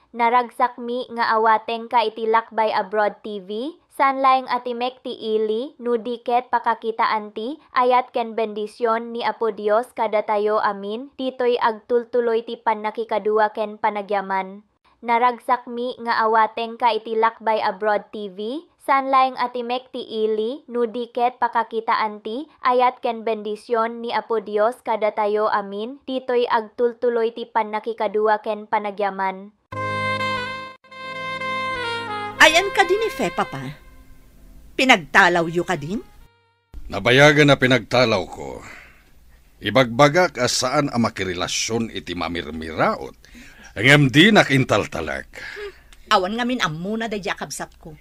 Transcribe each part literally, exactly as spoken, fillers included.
Naragsakmi nga awatengka iti Lakbay Abroad T V, saan laeng a timek ti ili, no di ket pakakitaan ti ayat ken bendision ni Apo Dios kadatayo amin, ditoy agtultuloy ti pannakikadua ken panagyaman. Naragsakmi nga awatengka iti Lakbay Abroad T V, saan laeng a timek ti ili, no di ket pakakitaan ti ayat ken bendision ni Apo Dios kadatayo amin, ditoy agtultuloy ti pannakikadua ken panagyaman. Ayan kadi ni Fe, Papa? Pinagtalawyo kadin? Nabayagan a pinagtalawko. Ibagbagak a saan a makirelasion iti mamirmiraot, ngem dinak intaltalek. Awan ngamin ammona daydiay a kabsatko.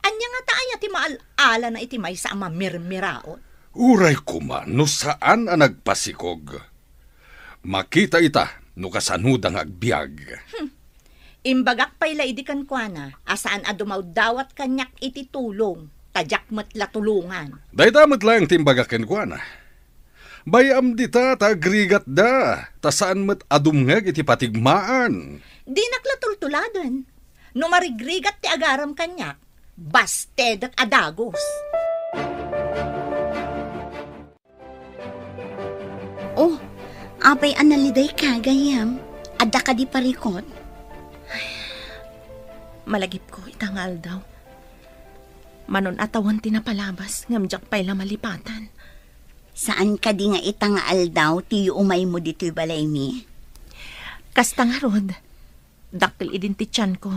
Ania ngata aya ti maal-alana iti maysa a mamirmiraot? Uray koma no saan a nagpasikog. Makita ita no kasanoda nga agbiag. Hmm. Imbagak pay la idi kenkuana a saan a dumawdawat kaniak iti tulong, ta diak met la tulongan. Dayta met laeng ti imbagak kenkuana. Bay-am dita ta agrigatda, ta saan met a dumngeg iti patigmaan. Dinak la tultuladen. No marigrigat ti agaram kaniak, bastedek a dagus. Oh, apay a nalidayka, gayyem? Adda kadi parikut? Ay, malagipko ita nga aldaw. Manon a tawen ti napalabas, ngem diak pay la malipatan. Saan kadi nga ita nga aldaw ti yuumaymo ditoy balaymi? Kasta ngarud, dakkel idin ti tianko.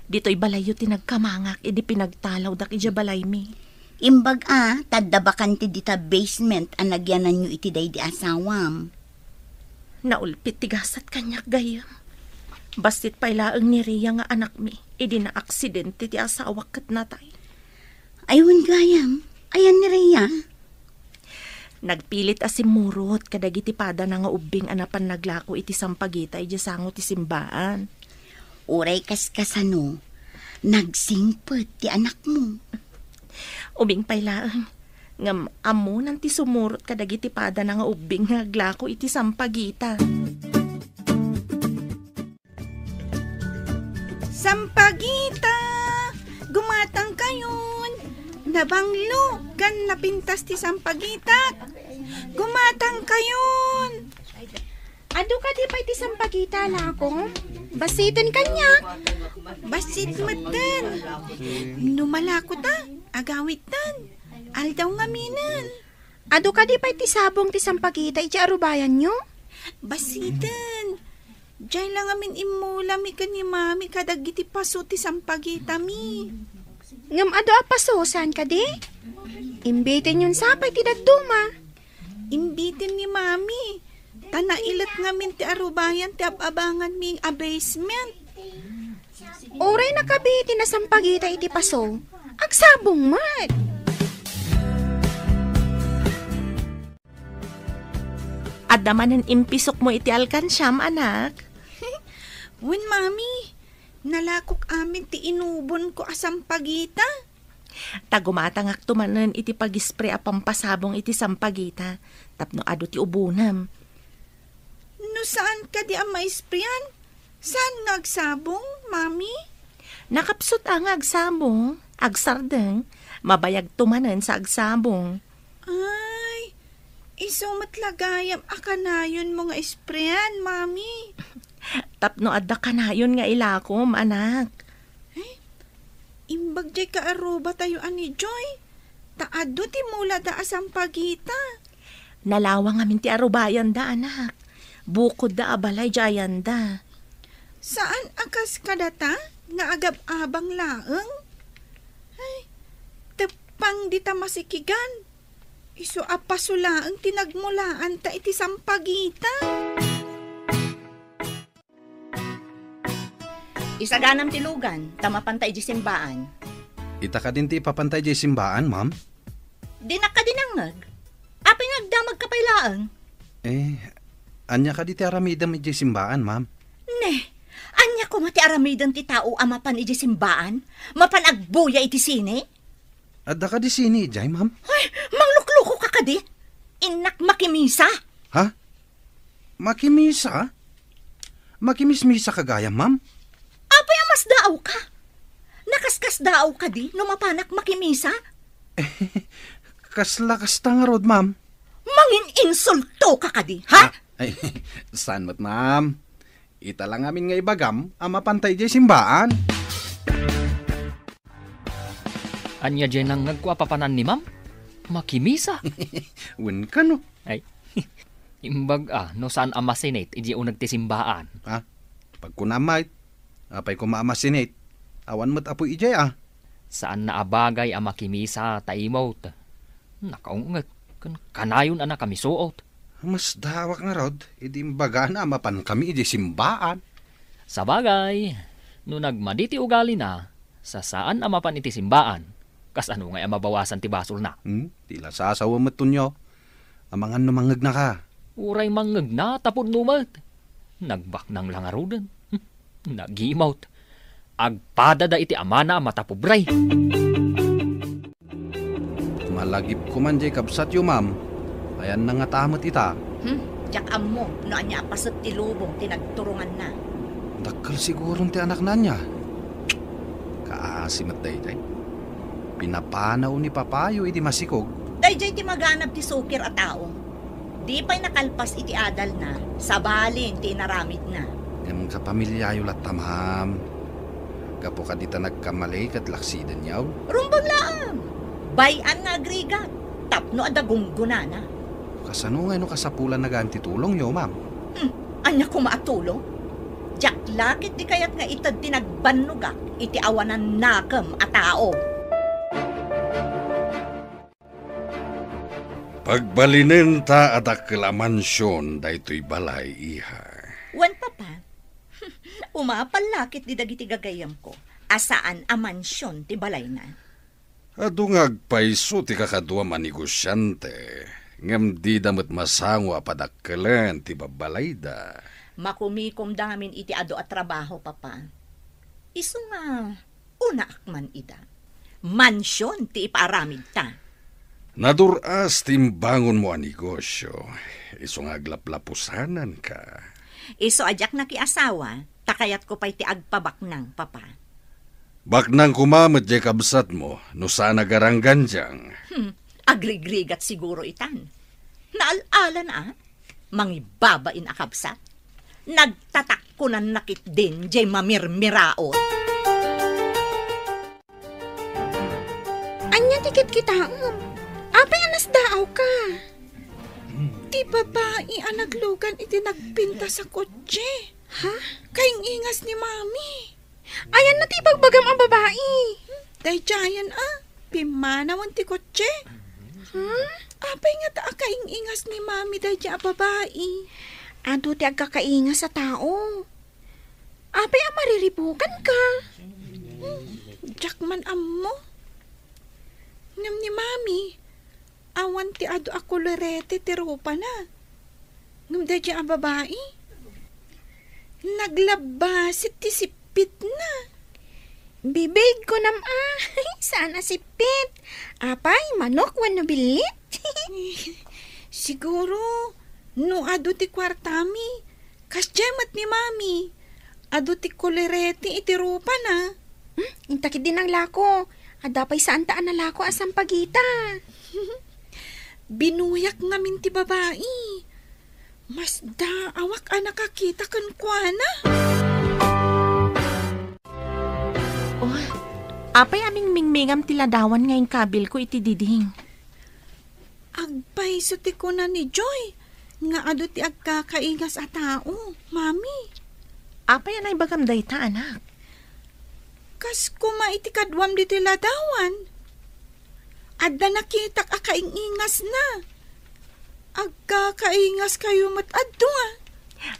Ditoy balayyo ti nagkamangak idi pinagtalawdak idiay balaymi. Imbag a, ta adda bakante dita basement a nagyananyo iti daydi asawam. Naulpit ti gasat kaniak, gayyem. Bassit pay laeng ni Rhea nga anakmi idi naaksidente ti asawak ket natay. Ay, wen gayam, ayan ni Rhea? Nagpilit a simmurot kadagiti padana nga ubbing a napan naglako iti sampagita idiay sango ti simbaan. Uray kaskasano, nagsingpet ti anakmo. Ubing pay laeng, ngem ammonan ti sumurot kadagiti padana nga ubbing nga aglako iti sampagita. Sampagita! Gumatangkayon! Nabanglo ken napintas ti sampagitak! Gumatangkayon! Adu kadi pay ti sampagita, lako? Bassiten kaniak? Bassit metten. No malako ta, agawidtan. Aldaw ngaminen. Adu kadi pay ti sabong ti sampagita iti arubayanyo? Bassiten. Diay la ngamin immulami ken ni Mami kadagiti paso ti sampagitami. Ngem adu a paso, saan kadi? Imbitenyon sa pay ti dadduma. Imbiten ni Mami. Ta nailet ngamin ti arubayan ti ab-abanganmi a basement. Uray nakabi ti nasampagita iti paso, agsabong met. Adda manen impisokmo iti alkansiam, anak? Wen, Mami. Nalakok amin ti inubonko a sampagita. Ta gumatangakto manen iti pag-spray a pampasabong iti sampagita tapno adu ti ubonem. No saan kadi a maisprayan, saan nga agsabong, Mami? Nakapsut a nga agsabong, agsardeng, mabayagto manen sa agsabong. Ay, isu met la gayam a kanayonmo nga isprayan, Mami. Tapno adda kanayon nga ilakom, anak. Ay, imbag diay kaarubatayo a ni Joy, ta adu ti mulada a sampagita. Nalawang amin ti arubayanda, anak. Bukodda a balay diay ayanda. Saan a kas kadata nga agab-abang laeng? Ay, teppang dita masikigan. Isu a paso laeng ti nagmulaanta iti sampagita. Isaganam ti lugan, ta mapanta idiay simbaan. Ita kadin ti ipapanta idiay simbaan, ma'am? Dinak kadi nangngeg. Apay nga agdamagka pay laeng? Eh, ania kadi ti aramidem idiay simbaan, ma'am? Ne, ania koma ti aramiden ti tao a mapan idiay simbaan? Mapan agbuya iti sine? Adda kadi sine idiay, ma'am? Ay, manglukloko ka kadi? Innak makimisa. Ha? Makimisa? Makimismisa ka gayam, ma'am? Kasdaaw ka? Nakaskasdaaw kadi no mapanak makimisa? Kasla kasta ngarud, ma'am. Mangin-insulto ka kadi, ha? Ah, ay, saan met, ma'am? Ita la ngamin nga ibagam a mapanta idiay simbaan. Ania diay nangngegko a papanan ni ma'am? Makimisa? Wen kano? Ay, imbag a, no saan a masinit idiay uneg ti simbaan. Ha? Pagkunam met, apay koma a masinit? Awan met apuy idiay a. Saanna a bagay a makimisa ta imot. Nakaung-et, ken kanayon a nakamisuot. Masdaawak ngarud, idi imbagana a mapankami idiay simbaan. Sabagay, no nagmadi ti ugalina, sa saan a mapan iti simbaan, kasano ngay a mabawasan ti basolna? Hmm? Ti la sasawa met, Tonyo. Amangan no mangngegnaka. Uray mangnegna, ta pudno met. Nagbaknang la ngaruden. Hmm, nagimot. Agpadada iti amana a matapobre. Malagipko man diay kabsatyo, ma'am. Ayanna ngata met ita. Hmm, diak ammo no ania a paset ti lubong ti nagturonganna. Dakkel siguron ti anakna ania. Kaasi met daydiay. Pinapanaw ni papayo idi masikog. Daydiay ti maganab ti sukir a tao. Di pay nakalpas iti adalna, sabalin ti inaramidna. Ngem kapamiliayo latta, ma'am. Gapu kadi ta nagkamali ket laksidenyo. Rumbeng laeng! Bay-an nga agrigat, tapno adda gunggonana. Kasano ngay no kasapulanna gayam ti tulongyo, ma'am? Hmm, ania koma a tulong? Diak la ket di kayat nga ited ti nagbannogak iti awanan nakem a tao. Pagbalinenta a dakkel a mansion daytoy balay, iha. Wen, Papa. Umapal la ket di dagiti gagayyemko a saan a mansion ti balayna. Adu nga agpayso ti kakaduam a negosiante, ngem dida met masango a padakkelen ti babbalayda. Makumikomda ngamin iti adu a trabaho, Papa. Isu nga, unaak man ida. Mansion ti ipaaramidta. Nadur-as ti imbangonmo a negosio, isu nga aglaplapusananka. Isu a diak nakiasawa, ta kayatko pay ti agpabaknang, Papa. Baknang koma met diay kabsatmo no saan a garanggandiang. Hmm, agrigrigat siguro itan. Naal-alan a, mangibabain a kabsat. Nagtatakkonanna ketdin diay mamirmiraot. Ania ti kitkitaem? Apay a nasdaawka? Ti babai a naglugan iti nagpintas a kotse. Ha? Kaing-ingas ni Mami. Ayanna ti ibagbagam a babai. Daydiayen a, pimmanawen ti kotse. Ha? Apay ngata a kaing-ingas ni Mami daydiay a babai? Adu ti agkakaingas a tao. Apay a mariribukanka? Hmm, diak man ammo. Ngem ni Mami, awan ti adu a kolorete ti rupana. Ngem daydiay a babai, naglabbasit ti sippitna. Bibig, kunam a, saan a sippit. Apay, manok wenno billit? Siguro, no adu ti kuartami, kasdiay met ni Mami. Adu ti kolorete iti rupana. Hmm, inta ketdi nanglako. Adda pay saanta a nalako a sampagita. Binuyak ngamin ti babai. Masdaawak a nakakita kenkuana. Oh, apay a mingmingmingam ti ladawan nga inkabilko iti diding? Agpayso ti kuna ni Joy nga adu ti agkakaingas a tao, Mami. Apay a naibagam dayta, anak? Kas koma iti kaduam ditoy ladawan. Adda nakitak a kaing-ingasna. Agkakaingaskayo met adu a.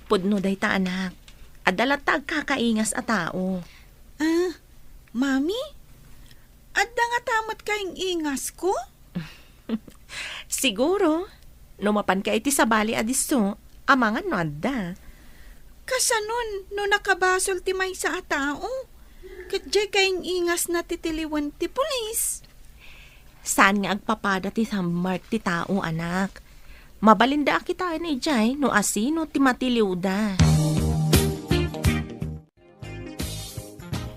Pudno dayta, anak. Adda latta agkakaingas a tao. Ah, Mami? Adda ngata met kaing-ingasko? Siguro, no mapanka iti sabali a disso, amangan no adda. Kasanon no nakabasol ti maysa a tao? Ket diay kaing-ingasna ti tiliwen ti pulis. Saan nga agpapada ti sammark ti tao, anak. Mabalinda a kitaen idiay no asino ti matiliwda.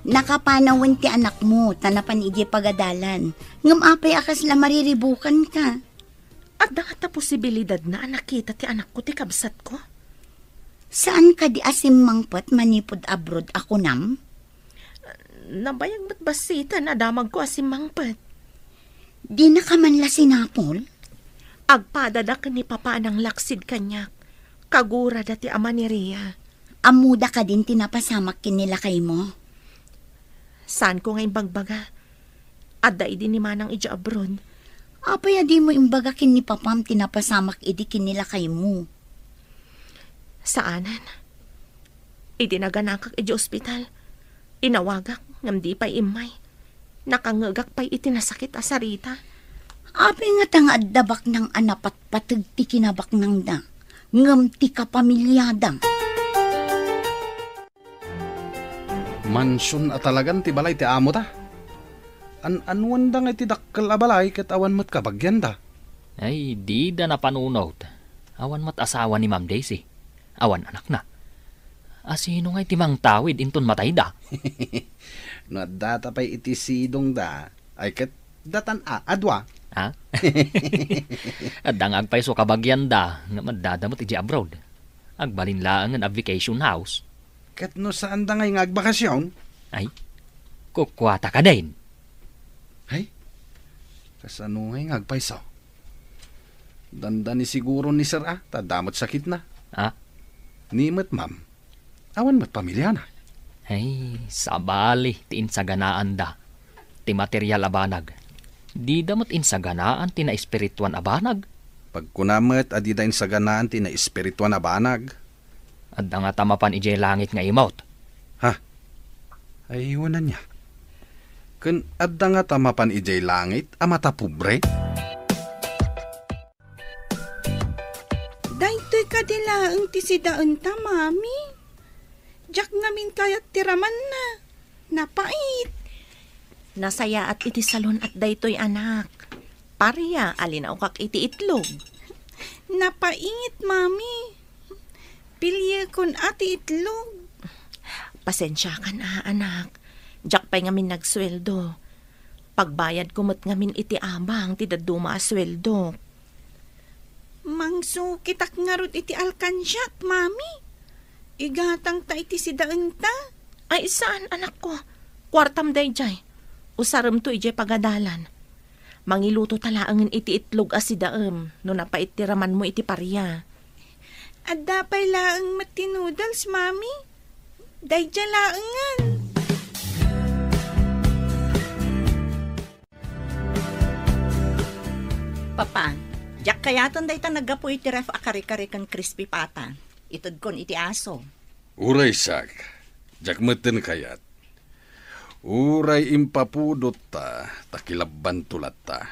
Nakapanawen ti anakmo, ta napan idiay pagadalan. Ngem apay a kasla mariribukanka? Adda ngata posibilidadna a nakita ti anakko ti kabsatko? Saan kadi a simmangpet manipud abroad a kunam? Nabayag met bassiten a damagko a simmangpet. Dinaka man la sinapol? Agpadada ken ni Papa a nanglaksid kaniak. Kagurada ti ama ni Ria. Ammoda kadin ti napasamak ken ni lakaymo? Saanko nga imbagbaga. Adda idi ni Manang idiay abroad. Apay a dimo imbaga ken ni Papam ti napasamak idi ken ni lakaymo? Saanen. Idi naganakak idiay ospital, inawagak ngem di pay immay. Nakangngegak pay iti nasakit a sarita. Apay ngata nga adda baknang a napatpateg ti kinabaknangda, ngem ti kapamiliada? Mansion a talagan ti balay ti amota. An-anuanda nga iti dakkel a balay ket awan met kabagianda. Ay, dida napanunot. Awan met asawa ni Ma'am Daisy. Awan anakna. A sino ngay ti mangtawid inton matayda? No addata pay iti sidongda, ay ket datan a, a dua. Ha? Adda nga agpayso kabagianda, ngem addada met idiay abroad. Agbalin laengen a vacation house. Ket no saanda ngay nga agbakasyon? Ay, kukuata kadin. Ay, kasano ngay nga agpayso? Dandani siguro ni Sir a, ta adda met sakitna. Ah? Ni met, ma'am. Awan met pamiliana. Ay, sabali ti insaganaanda. Ti material a banag. Dida met insaganaan ti naespirituan a banag. Pagkuna met a dida insaganaan ti naespirituan a banag. Adda ngata mapan idiay langit nga imot? Ha? Ay, wen ania. Ken adda ngata mapan idiay langit a matapobre? Daytoy kadi laeng ti sidaenta, Mami. Diak ngamin kayat ti ramanna. Napait. Nasayaat iti salon-at daytoy, anak. Paria a linaokak iti itlog. Napait, Mami. Piliekon a ti itlog. Pasensiakan a, anak. Diak pay ngamin nagsueldo. Pagbayadko met ngamin iti abang ti dadduma a sueldok. Mangsukitak ngarud iti alkansiak, Mami. Igatangta iti sidaenta. Ay, saan, anakko. Kuartam daydiay. Usaremto idiay pagadalan. Mangilutota laengen iti itlog a sidaem no napait ti ramanmo iti paria. Adda pay laeng met ti noodles, Mami. Daydiay laengen. Papa, diak kayaten dayta naggapu iti ref a kare-kare ken crispy pata. Itedkon iti aso. Uray siak, diak metten kayat. Uray impapudotta, ta kilabbanto latta.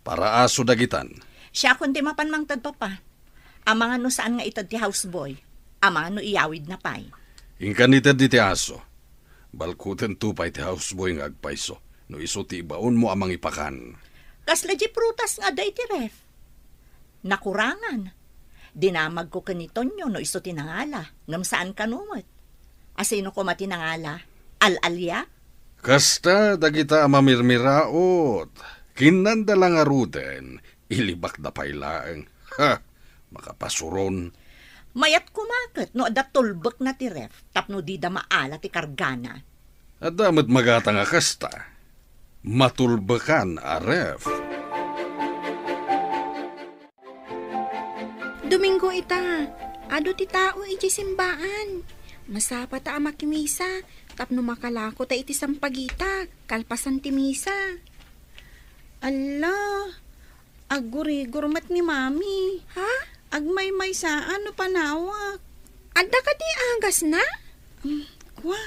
Para aso dagitan. Siakon ti mapan mangted, Papa. Amangan no saan nga ited ti houseboy. Amangan no iyawidna pay. Inkan ited iti aso. Balkutento pay ti houseboy nga agpayso no isu ti ibaonmo a mangipakan. Kasla di prutas nga adda iti ref? Nakurangan. Dinamagko ken ni Tonyo no isu ti nangala, ngem saan kano met. Asino koma ti nangala? Al-alia? Kasta dagita a mamirmiraot. Kinnanda la ngaruden, ilibakda pay laeng. Ha! Makapasuron. Mayat koma ket no adda tulbekna ti ref tapno dida maala ti kargana. Adda met magatang a kasta. Matulbekan a ref. Domingo ita, adu ti tao idiay simbaan. Masapata a makimisa tapno makalako ta iti sampagita kalpasan ti misa. Alla, aggurigor met ni Mami. Ha? Agmaymaysa no panawak. Adda kadi agasna? Mm, kua,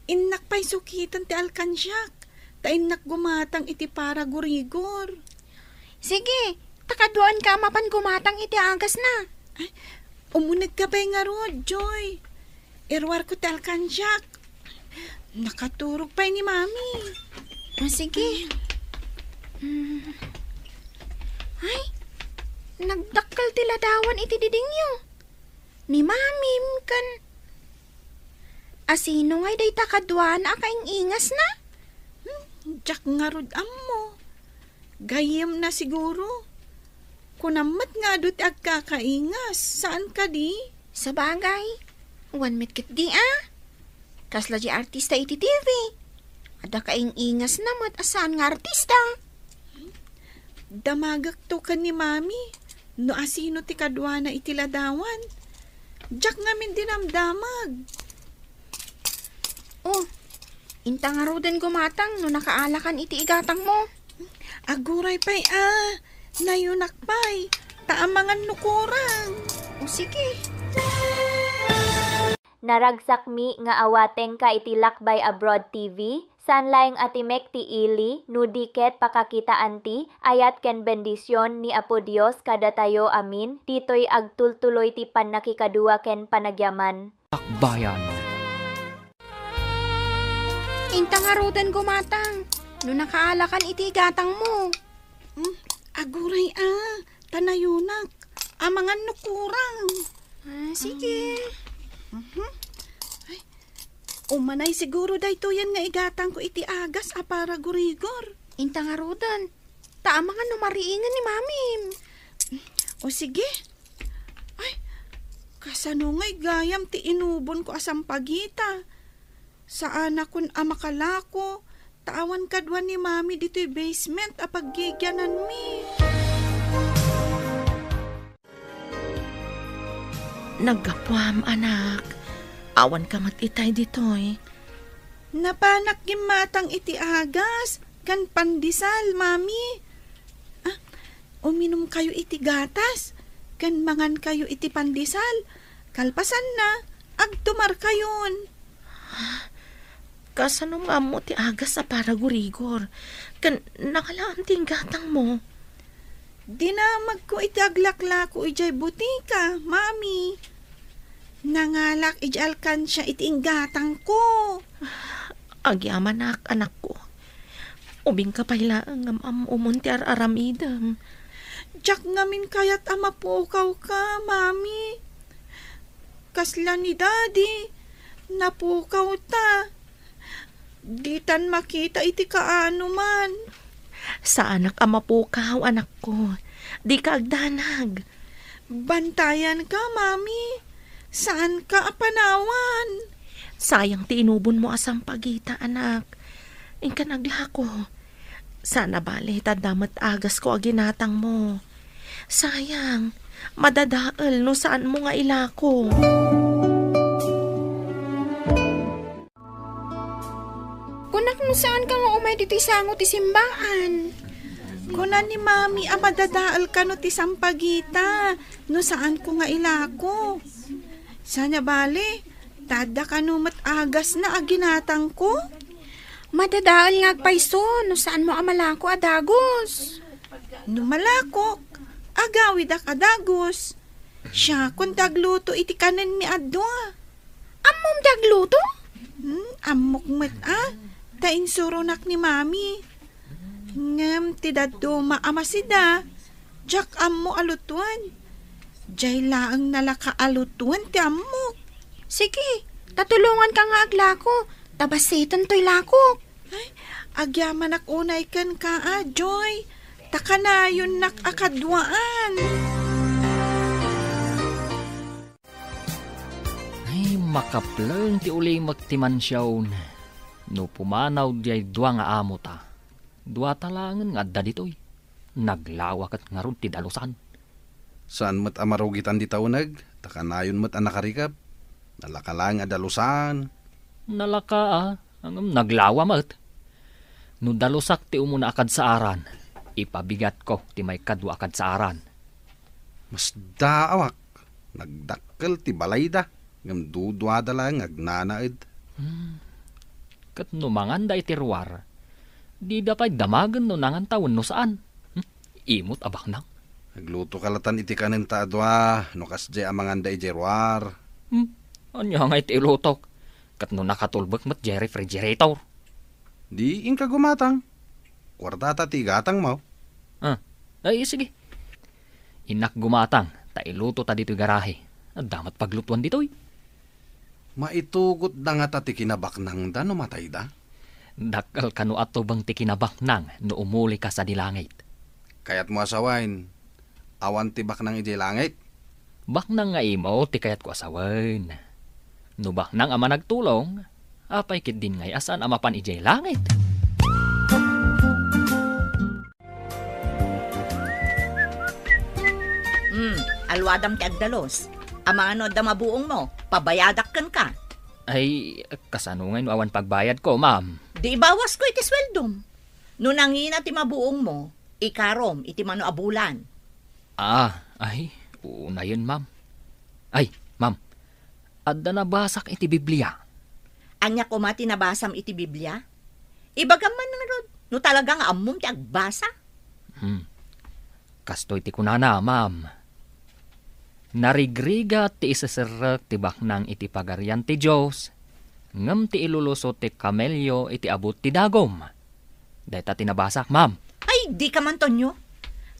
innak pay sukiten ti alkansiak, ta innak gumatang iti para gurigor. Sige, ta kaduaenka a mapan gumatang iti agasna. Ay, umunegka pay ngarud, Joy. Iruarko ti alkansiak. Nakaturog pay ni Mami. Ah, sige. Mm. Ay, nagdakkel ti ladawan iti didingyo. Ni Mami, ken Asino ngay dayta kaduana a kaing-ingasna? Hmm, diak ngarud ammo. Gayyemna siguro. Kunam met nga adu ti agkakaingas, saan kadi? Sabagay, wen met ketdi a. Kasla diay artista iti T V. Adda kaing-ingasna met a saan nga artista. Damagekto ken ni Mami no asino ti kaduana iti ladawan. Diak ngamin dinamdamag. Oh, inta ngaruden gumatang no nakaalakan iti igatangmo. Aguray pay a, nayunak pay, ta amangan no kurang. O sige. Naragsakmi nga awatengka iti Lakbay Abroad T V, saan laeng a timek ti ili no di ket pakakitaanti ayat ken bendision ni Apo Dios kadatayo amin, ditoy agtultuloy ti pannakikadua ken panagyaman. Akbayan. Inta ngaruden gumatang, no nakaalakan iti igatangmo. Hmm, aguray a, ta nayunak. Amangan no kurang. Ah, sige. Mhm. Ay, umanay siguro daytoyen nga igatangko iti agas a para gurigor. Inta ngaruden. Ta amangan no mariingen ni Mamim. O sige. Ay, kasano ngay gayam ti inubonko a sampagita? Saanakon a makalako, ta awan kadua ni Mami ditoy basement a paggigiananmi. Naggapuam, anak. Awan ka met itay ditoy. Napanak gimmatang iti agas ken pandesal, Mami. Ah, uminumkayo iti gatas ken mangankayo iti pandesal. Kalpasanna, agtumarkayon. Kasano nga ammo ti agas a para gurigor? Ken nakalaam ti inggatangmo? Dinamagko iti aglaklako idiay butika, Mami. Nangalak idiay alkansia iti inggatangko. Agyamanak, anakko. Ubingka pay laeng ngem am-amom ti ar-aramidem. Diak ngamin kayat a mapukawka, Mami. Kasla ni Daddy, napukawta. Ditan makita iti kaanoman. Saanak a mapukaw, anakko. Dika agdanag. Bantayanka, Mami. Saanka a panawan. Sayang ti inubonmo a sampagita, anak. Inkan aglako. Saan a bale, ta adda met agasko a ginatangmo. Sayang, madadael no saanmo nga ilako. Kunak no saanka nga umay ditoy sango ti simbaan. Kuna ni Mami a madadael kano ti sampagita no saanko nga ilako. Saan a bale, ta adda kano met agasna a ginatangko? Madadael nga agpayso no saanmo a malako a dagus. No malakok, agawidak a dagus. Siakon ti agluto iti kanenmi a dua. Ammom ti agluto? Hmm, ammok met a, ta insuronak ni Mami. Ngem ti dadduma a masida, diak ammo a lutoen. Diay laeng nalaka a lutoen ti ammok. Sige, ta tulonganka nga aglako, ta bassiten toy lakok. Ay, agyamanak unay kenka a, Joy, ta kanayonnak a kaduaan. Ay, makapleng ti ulimek ti mansion. No pumanaw diay dua nga amota, duata laengen nga adda ditoy. Naglawa ket ngarud ti dalusan. Saan met a marugitan dita uneg, ta kanayon met a nakarikep. Nalaka laeng a dalusan. Nalaka a, ngem naglawa met. No dalusak ti umuna a kadsaaran, ipabigatko ti maikadua a kadsaaran. Masdaawak, nagdakkel ti balayda, ngem duduada laeng nga agnanaed. Hmm. Ket no manganda iti ruar, dida pay damagen no nanganta wenno saan. Hmm? Imot a baknang. Naglutoka latan iti kanenta a dua, no kasdiay a manganda idiay ruar. Hmm? Ania ngay ti ilutok? Ket no nakatulbek met diay refrigerator? Di inka gumatang. Kuartata ti igatangmo. Ah, ay, sige. Innak gumatang, ta iluto ta ditoy garahe. Adda met paglutuan ditoy. Maitugotda ngata ti kinabaknangda no matayda? Dakkel kano a tubeng ti kinabaknang no umulika sadi langit. Kayatmo a sawen, awan ti baknang idiay langit? Baknang nga imo ti kayatko a sawen. No baknang a managtulong, apay ketdin ngay a saan a mapan idiay langit? Hmm, alwadam ti agdalus. Amangan no adda mabuongmo, pabayadak kenka. Ay, kasano ngay no awan pagbayadko, ma'am? Di ibawasko iti sueldom. No nangina ti mabuongmo, ikarom iti mano a bulan. Ah, ay, unayen, ma'am. Ay, ma'am, adda nabasak iti Biblia. Ania koma ti nabasam iti Biblia? Ibagam man ngarud, no talaga nga ammom ti agbasa. Hmm. Kastoy ti kunana, ma'am. Narigrigat ti iseserrek ti baknang iti Pagarian ti Dios, ngem ti ilulusot ti kamelio iti abut ti dagum. Dayta ti nabasak, ma'am. Ay, dika man, Tonyo.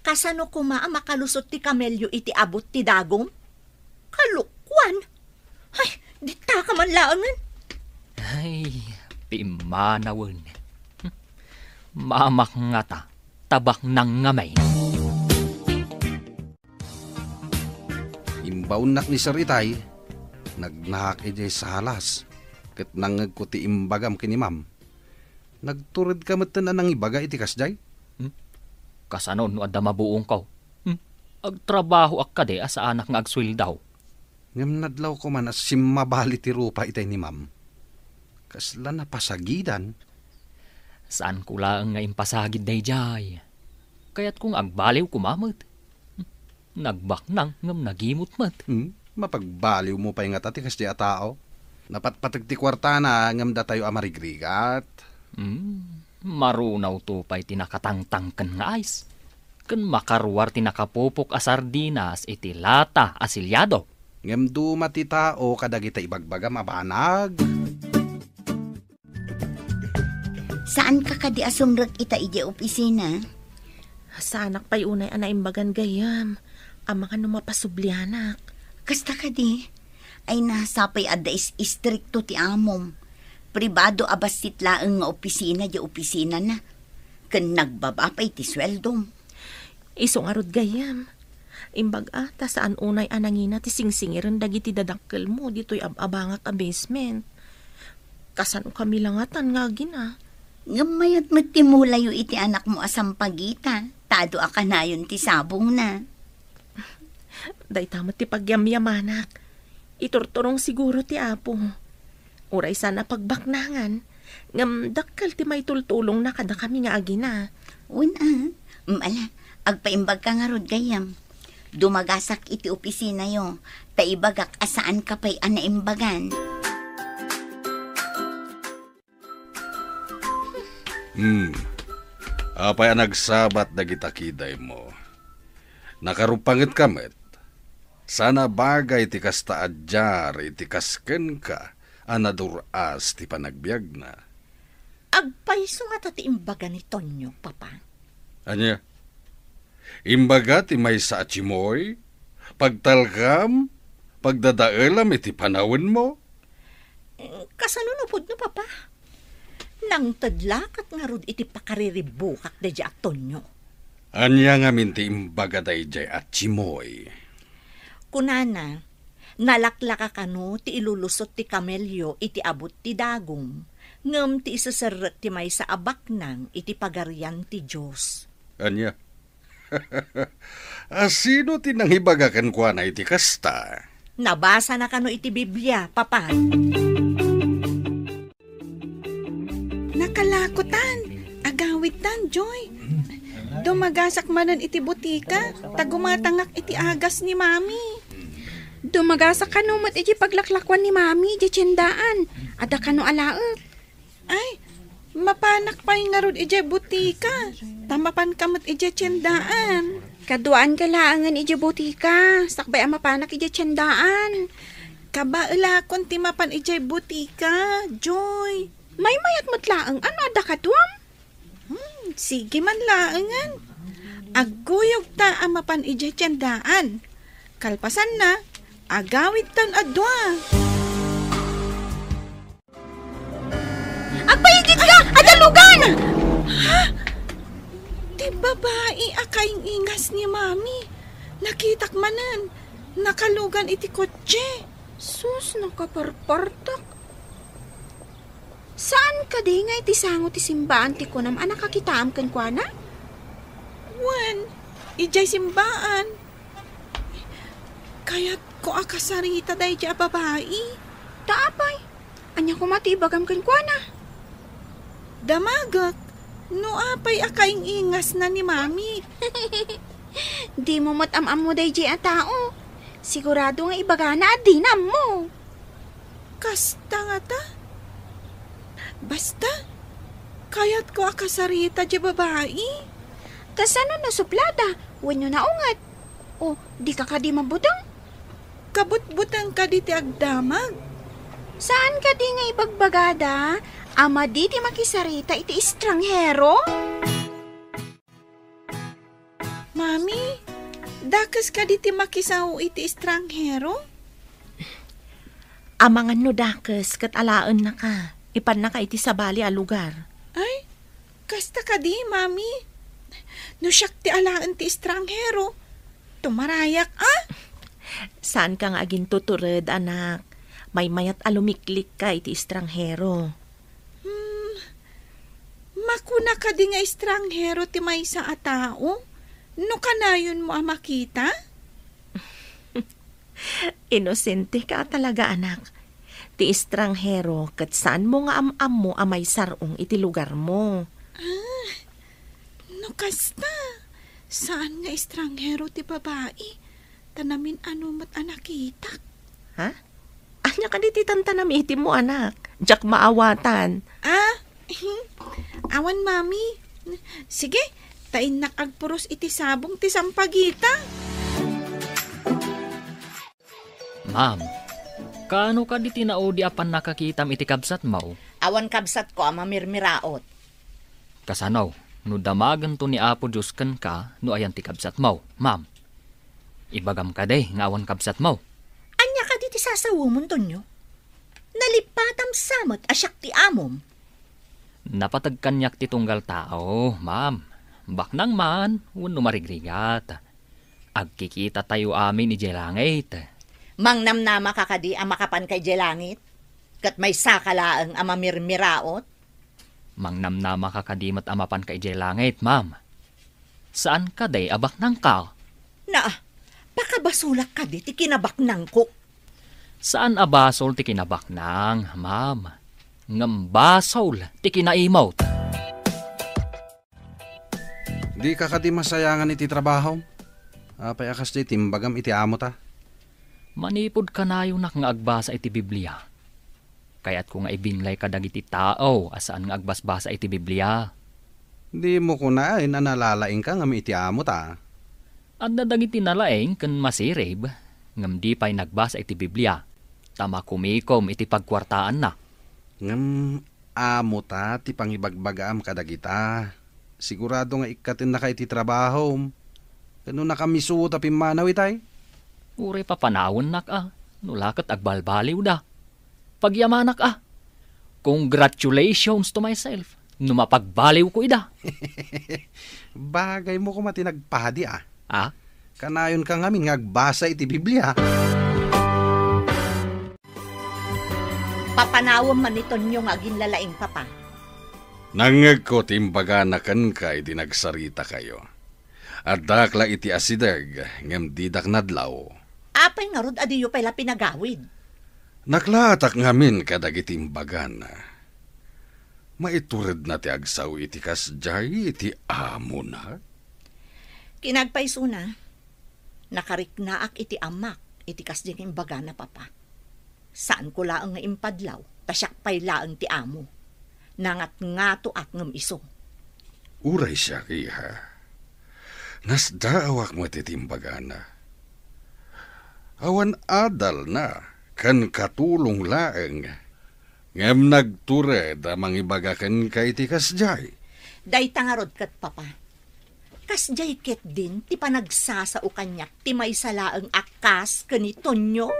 Kasano koma a makalusot ti kamelio iti abut ti dagum? Kalokuan! Ay, ditaka man laengen. Ay, pimmanawen. Mamak ngata, ta baknang ngamin. Imbaonnak ni Sir Itay, nagnahak idiay salas, ket nangngegko ti imbagam ken ni Ma'am. Nagturedka metten a nangibaga iti kasdiay? Hmm? Kasano no adda mabuongko? Hmm? Agtrabahoak kadi a saanak nga agsueldo. Ngem nadlawko man a simmabali ti rupa itay ni Ma'am. Kasla napasagidan. Saanko laeng nga impasagid daydiay. Kayatko nga agbaliw koma met. Nagbaknang ngem nagimot met. Hmm? Mapagbaliwmo pay ngata ti kasdiay a tao? Napatpateg ti kuartana ngem datayo a marigrigat. Hmm, marunawto pay ti nakatangtangken nga ice. Ken makaruar ti nakapupok a sardinas iti lata a siliado. Ngem duma ti tao kadagita ibagbagam a banag. Saanka kadi a sumrek ita idiay opisina? Saanak pay unay a naimbagan gayyem. Amangan no mapasublianak. Kasta kadi? Ay, na, sapay adda is-, istrikto ti amom. Pribado a bassit laeng nga opisina diay opisinana. Ken nagbaba pay ti sueldom. Isu ngarud gayyem. Imbag-a, ta saan unay a nangina ti singsingiren dagiti dadakkelmo ditoy ab-abangak a basement. Kasanokami la ngatan nga agina? Ngem mayat met ti mulayo iti anakmo a sampagita, ta adu a kanayon ti sabongna. Dayta met ti pagyamyamanak. Iturturong siguro ti Apo. Uray saan a pagbaknangan, ngem dakkel ti maitultulongna kadakami nga agina. Wen a, mm, ala, agpaimbagka ngarud gayyem. Dumagasak iti opisinayo, ta ibagak a saanka pay a naimbagan. Hmm. Apay a nagsabat dagita kidaymo? Nakarupangetka met. Saan a bagay ti kasta a diar iti kas kenka a nadur-as ti panagbiagna. Agpayso ngata ti imbaga ni Tonyo, Papa? Ania? Imbaga ti maysa a tsimoy, pagtalkam, pagdadaelam iti panawenmo? Kasano no pudno, Papa? Nangted lakat ngarud iti pakariribukak daydiay a Tonyo. Ania ngamin ti imbaga daydiay a tsimoy? Kunana, nalaklaka kano ti ilulusot ti kamelio iti abut ti dagum, ngem ti iseserrek ti maysa a baknang iti Pagarian ti Dios. Ania? A sino ti nangibaga kenkuana iti kasta? Nabasana kano iti Biblia, Papa. Nakalakotan, agawidtan, Joy. Dumagasak manen iti butika, ta gumatangak iti agas ni Mami. Dumagasak kano met iti paglaklakuan ni Mami iti tiendaan. Adda kano alaek. Ay, mapanak pay ngarud idiay butika, ta mapanka met idiay tiendaan. Kaduaanka laengen idiay butika, sakbay a mapanak idiay tiendaan. Kabaelakon ti mapan idiay butika, Joy. Maymayat met laeng, ano adda kaduam? Hmm, sige man laengen. Agguyogta a mapan idiay tiendaan. Kalpasanna, agawidtan a dua. Ti babai a kaing-ingas ni Mami. Nakitak manen. Nakalugan iti kotse. Sus, nakaparpartak. Saan kadi nga iti sango ti simbaan ti kunam a nakakitaam kenkuana? Wen, idiay simbaan. Kayatko a kasarita daydiay a babai. Ta apay, ania koma ti ibagam kenkuana? Damagek, no apay a kaing-ingasna ni Mami. Dimo met am-ammo daydiay a tao. Sigurado nga ibagana a dina ammo. Kasta ngata? Basta, kayatko a kasarita diay babai. Kasano no suplada wenno naunget? O, dika kadi mabuteng? Kabutbuteng kadi ti agdamag. Saan kadi nga ibagbagada a madi ti makisarita iti estranghero? Mami, dakes kadi ti makisao iti estranghero? Amangan no dakes ket alaennaka, ipannaka iti sabali a lugar. Ay, kasta kadi, Mami. No siak ti alaen ti estranghero, tumarayak, a? Saanka nga agintutured, anak. Maymayat a lumiklikka iti estranghero. Hmm, makuna kadi nga estranghero ti maysa a tao no kanayonmo a makita? Inosenteka a talaga, anak. Ti estranghero ket saanmo nga am-ammo a maisar-ong iti lugarmo. Ah, no kasta, saan nga estranghero ti babai, ta namin-ano met a nakitak. Ha? Ania kadi ti tantanamitim mo, anak? Diak maawatan. Ah, awan, Mami. Sige, ta innak agpuros iti sabong ti sampagita. Ma'am, kaano kadi ti naudi a pannakakitam iti kabsatmo? Awan kabsatko a mamirmiraot. Kasano no damagento ni Apo Dios kenka no ayan ti kabsatmo, ma'am? Ibagam kadi nga awan kabsatmo. Ania kadi ti sasawemon, Tonyo? Nalipatam sa met a siak ti amom. Napateg kaniak ti tunggal tao, ma'am. Baknang man wenno marigrigat. Agkikitatayo amin idiay langit. Mangnamnamaka kadi a makapanka idiay langit? Ket maysaka laeng a mamirmiraot? Mangnamnamaka kadi met a mapanka idiay langit, ma'am? Saan kadi a baknangka? Na, pakabasolak kadi ti kinabaknangko. Saan a basol ti kinabaknang, ma'am. Ngem basol ti kinaimot. Dika kadi masayangan iti trabahom? Apay a kasdiay ti imbagam iti amota? Manipud kanayonak nga agbasa iti Biblia, kayatko nga ibinlay kadagiti tao a saan nga agbasbasa iti Biblia. Dimo kunaen a nalalaingka ngem iti amota? Adda dagiti nalaing ken masirib, ngem di pay nagbasa iti Biblia, ta makumikom iti pagkuartaanna. Ngem amota ti pangibagbagaam kadagita. Sigurado nga ikkatennaka iti trabahom. Ket no nakamiso ta pimmanaw itay? Uray papanawennak a, no la ket agbalbaliwda. Pagyamanak a. Congratulations to myself, no mapagbaliwko ida. Bagaymo koma ti nagpadi a. Ah? Kanayonka ngamin nga agbasa iti Biblia. Papanawem man ni Tonyo nga aginlalaing, Papa. Nangngegko ti imbagana kenka idi nagsaritakayo. Addak la iti asideg, ngem didak nadlaw. Apay ngarud a diyo pay la pinagawid? Naklaatak ngamin kadagiti imbagana. Maituredna ti agsao iti kasdiay iti amona? Kinagpaysona, nakariknaak iti amak iti kasdi nga imbagana, Papa. Saanko laeng nga impadlaw, ta siak pay laeng ti amo. Nangatngatoak ngem isu. Uray siak, iha. Nasdaawak met iti imbagana. Awan adalna ken katulong laeng, ngem nagtured a mangibaga kenka iti kasdiay. Dayta ngarud ket, Papa. Kasdiay ketdin ti panagsasao kaniak ti maysa laeng a kas ken ni Tonyo?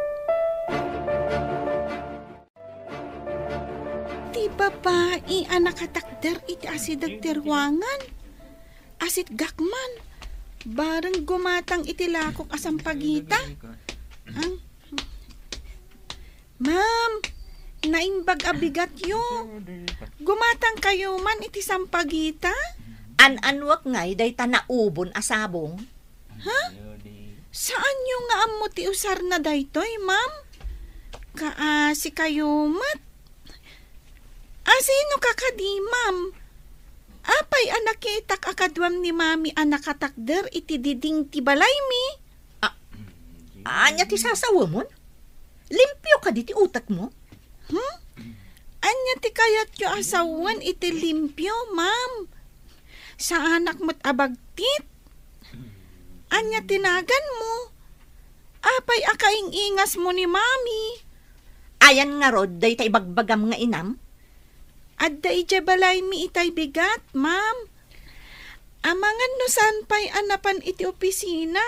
Ti Babai a nakatakder iti asideg ti ruangan. Asitgak man. Bareng gumatang iti lakok a sampagita. Ang Ma'am, naimbag a bigatyo. Gumatangkayo man iti sampagita? An-annuek ngay dayta naubon a sabong? Ha? Saanyo nga ammo ti usarna daytoy, ma'am? Kaasikayo met. Asino ka kadi, ma'am? Apay a nakitak a kaduam ni Mami a nakatakder iti diding ti balaymi? A-, ania ti sasawemon? Limpio kadi ti utekmo? Hmm? Ania ti kayatyo a sawen iti limpio, ma'am? Saanak met a bagtit? Ania ti naganmo? Apay a kaing-ingasmo ni Mami? Ayan ngarud dayta ibagbagam nga inam? Adda idiay balaymi itay bigat, ma'am. Amangan no saan pay a napan iti opisina,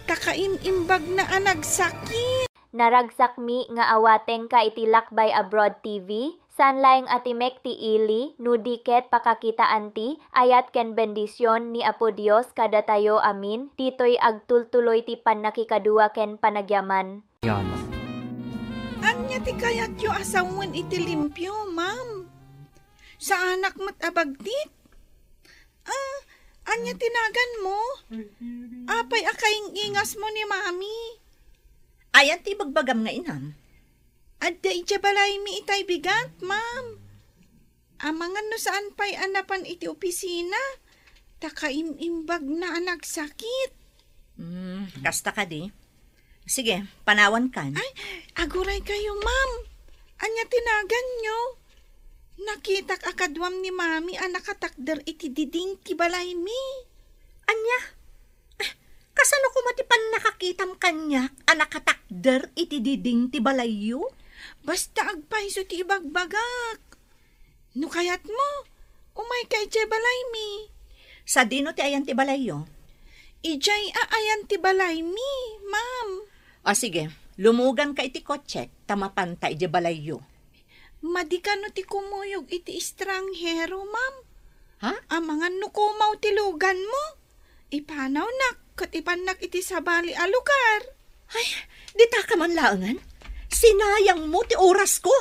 ta kaim-imbagna a nagsakit. Naragsakmi nga awatengka iti Lakbay Abroad T V, saan laeng a timek ti ili, no di ket pakakitaanti ayat ken bendision ni Apo Dios kadatayo amin, ditoy agtultuloy ti pannakikadua ken panagyaman. Yan. Ania ti kayatyo a sawen iti limpio, ma'am? Saanak met a bagtit? Ah, ania ti naganmo? Apay a kaing-ingasmo ni Mami? Ayan ti ibagbagam nga inam? Adda idiay balaymi itay bigat, ma'am. Amangan no saan pay a napan iti opisina, ta kaim-imbagna a nagsakit. Hmm, kasta kadi. Sige, panawankan. Ay, aguraykayo, ma'am. Ania ti naganyo? Nakitak a kaduam ni Mami a nakatakder iti diding ti balaymi. Ania? Eh, kasano koma ti pannakakitam kaniak a nakatakder iti diding ti balayyo? Basta agpayso ti ibagbagak. No kayatmo, umayka idiay balaymi. Sadino ti ayan ti balayyo? Idiay a ayan ti balaymi, ma'am. O sige, lumuganka iti kotsek ta mapanta idiay balayyo. Madi kano ti kumuyog iti estranghero, ma'am? Ha? Amangan no kumaw ti luganmo. Ipanawnak ket ipannak iti sabali a lugar. Ay, dita ka man laengen? Sinayangmo ti orasko.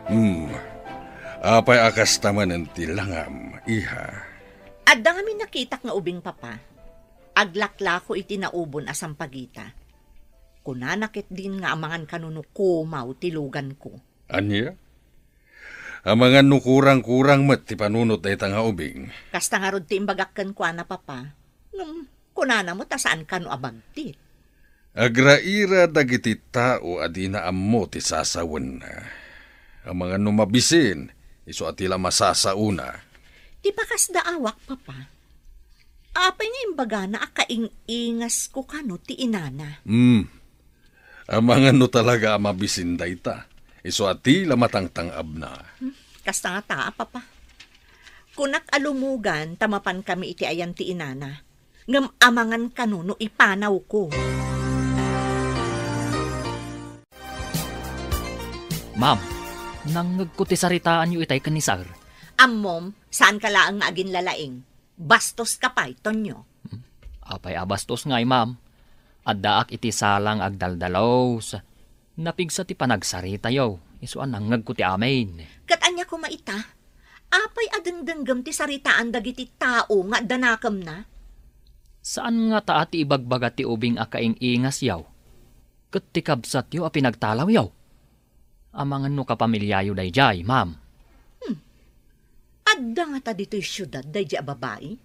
Hmm. Apay a kasta manen ti langam, iha? Adda ngamin nakitak nga ubing, Papa. Aglaklako iti naubon a sampagita. Kunana ketdin nga amangan kano no kumaw ti luganko. Ania? Amangan no kurang-kurang met ti panunot dayta nga ubing. Kasta ngarud ti imbagak kenkuana, Papa. Ngem kunana met a saan kano a bagtit. Agraira dagiti tao a dina ammo ti sasawenna. Amangan no mabisin, isu a ti la masasaona. Ti pakasdaawak, Papa. Apay nga imbagana a kaing-ingasko kano ti inana? Hmm. Amangan no talaga a mabisin dayta. Isu a ti la matangtang-abna. Hmm, kasta ngata, Papa. Kunak a lumugan ta mapankami iti ayan ti inana. Ngem amangan kano no ipanawko. Ma'am, nangngegko ti saritaanyo itay ken ni Sir. Ammom, saanka laeng nga aginlalaing. Bastoska pay, Tonyo. Hmm. Apay a bastos ngay, ma'am? Addaak iti sala nga agdaldalos. Napigsa ti panagsaritayo, isu a nangngegko ti amin. Ket ania koma ita? Apay a dengdenggem ti saritaan dagiti tao nga adda nakemna? Saan ngata a ti ibagbaga ti ubing a kaing-ingasyo ket ti kabsatyo a pinagtalawyo? Amangan no kapamiliayo daydiay, ma'am. Hmm. Adda ngata ditoy siudad daydiay a babai?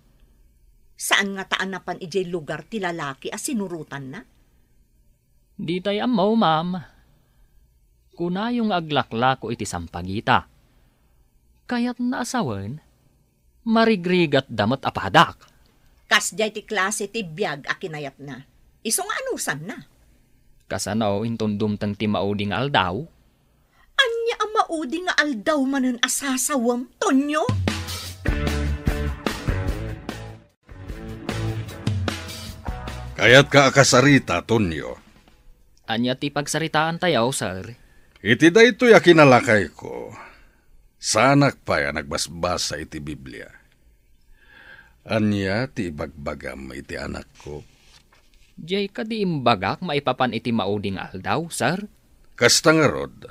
Saan ngata a napan idiay lugar ti lalaki a sinurotanna? Ditay ammo, ma'am. Kunayo nga aglaklako iti sampagita. Kayatna a sawen, marigrigatda met a padak. Kasdiay ti klase ti biag a kinayatna. Isu nga anusanna. Kasano inton dumteng ti maudi nga aldaw? Ania a maudi nga aldaw manen a sasawem, Tonyo? Kayatka a kasarita, Tonyo. Ania ti pagsaritaantayo, sir? Iti daytoy a kinalakayko, saanak pay a nagbasbasa iti Biblia. Ania ti ibagbagam iti anakko? Diay kadi imbagak maipapan iti maudi nga aldaw, sir? Kasta ngarud,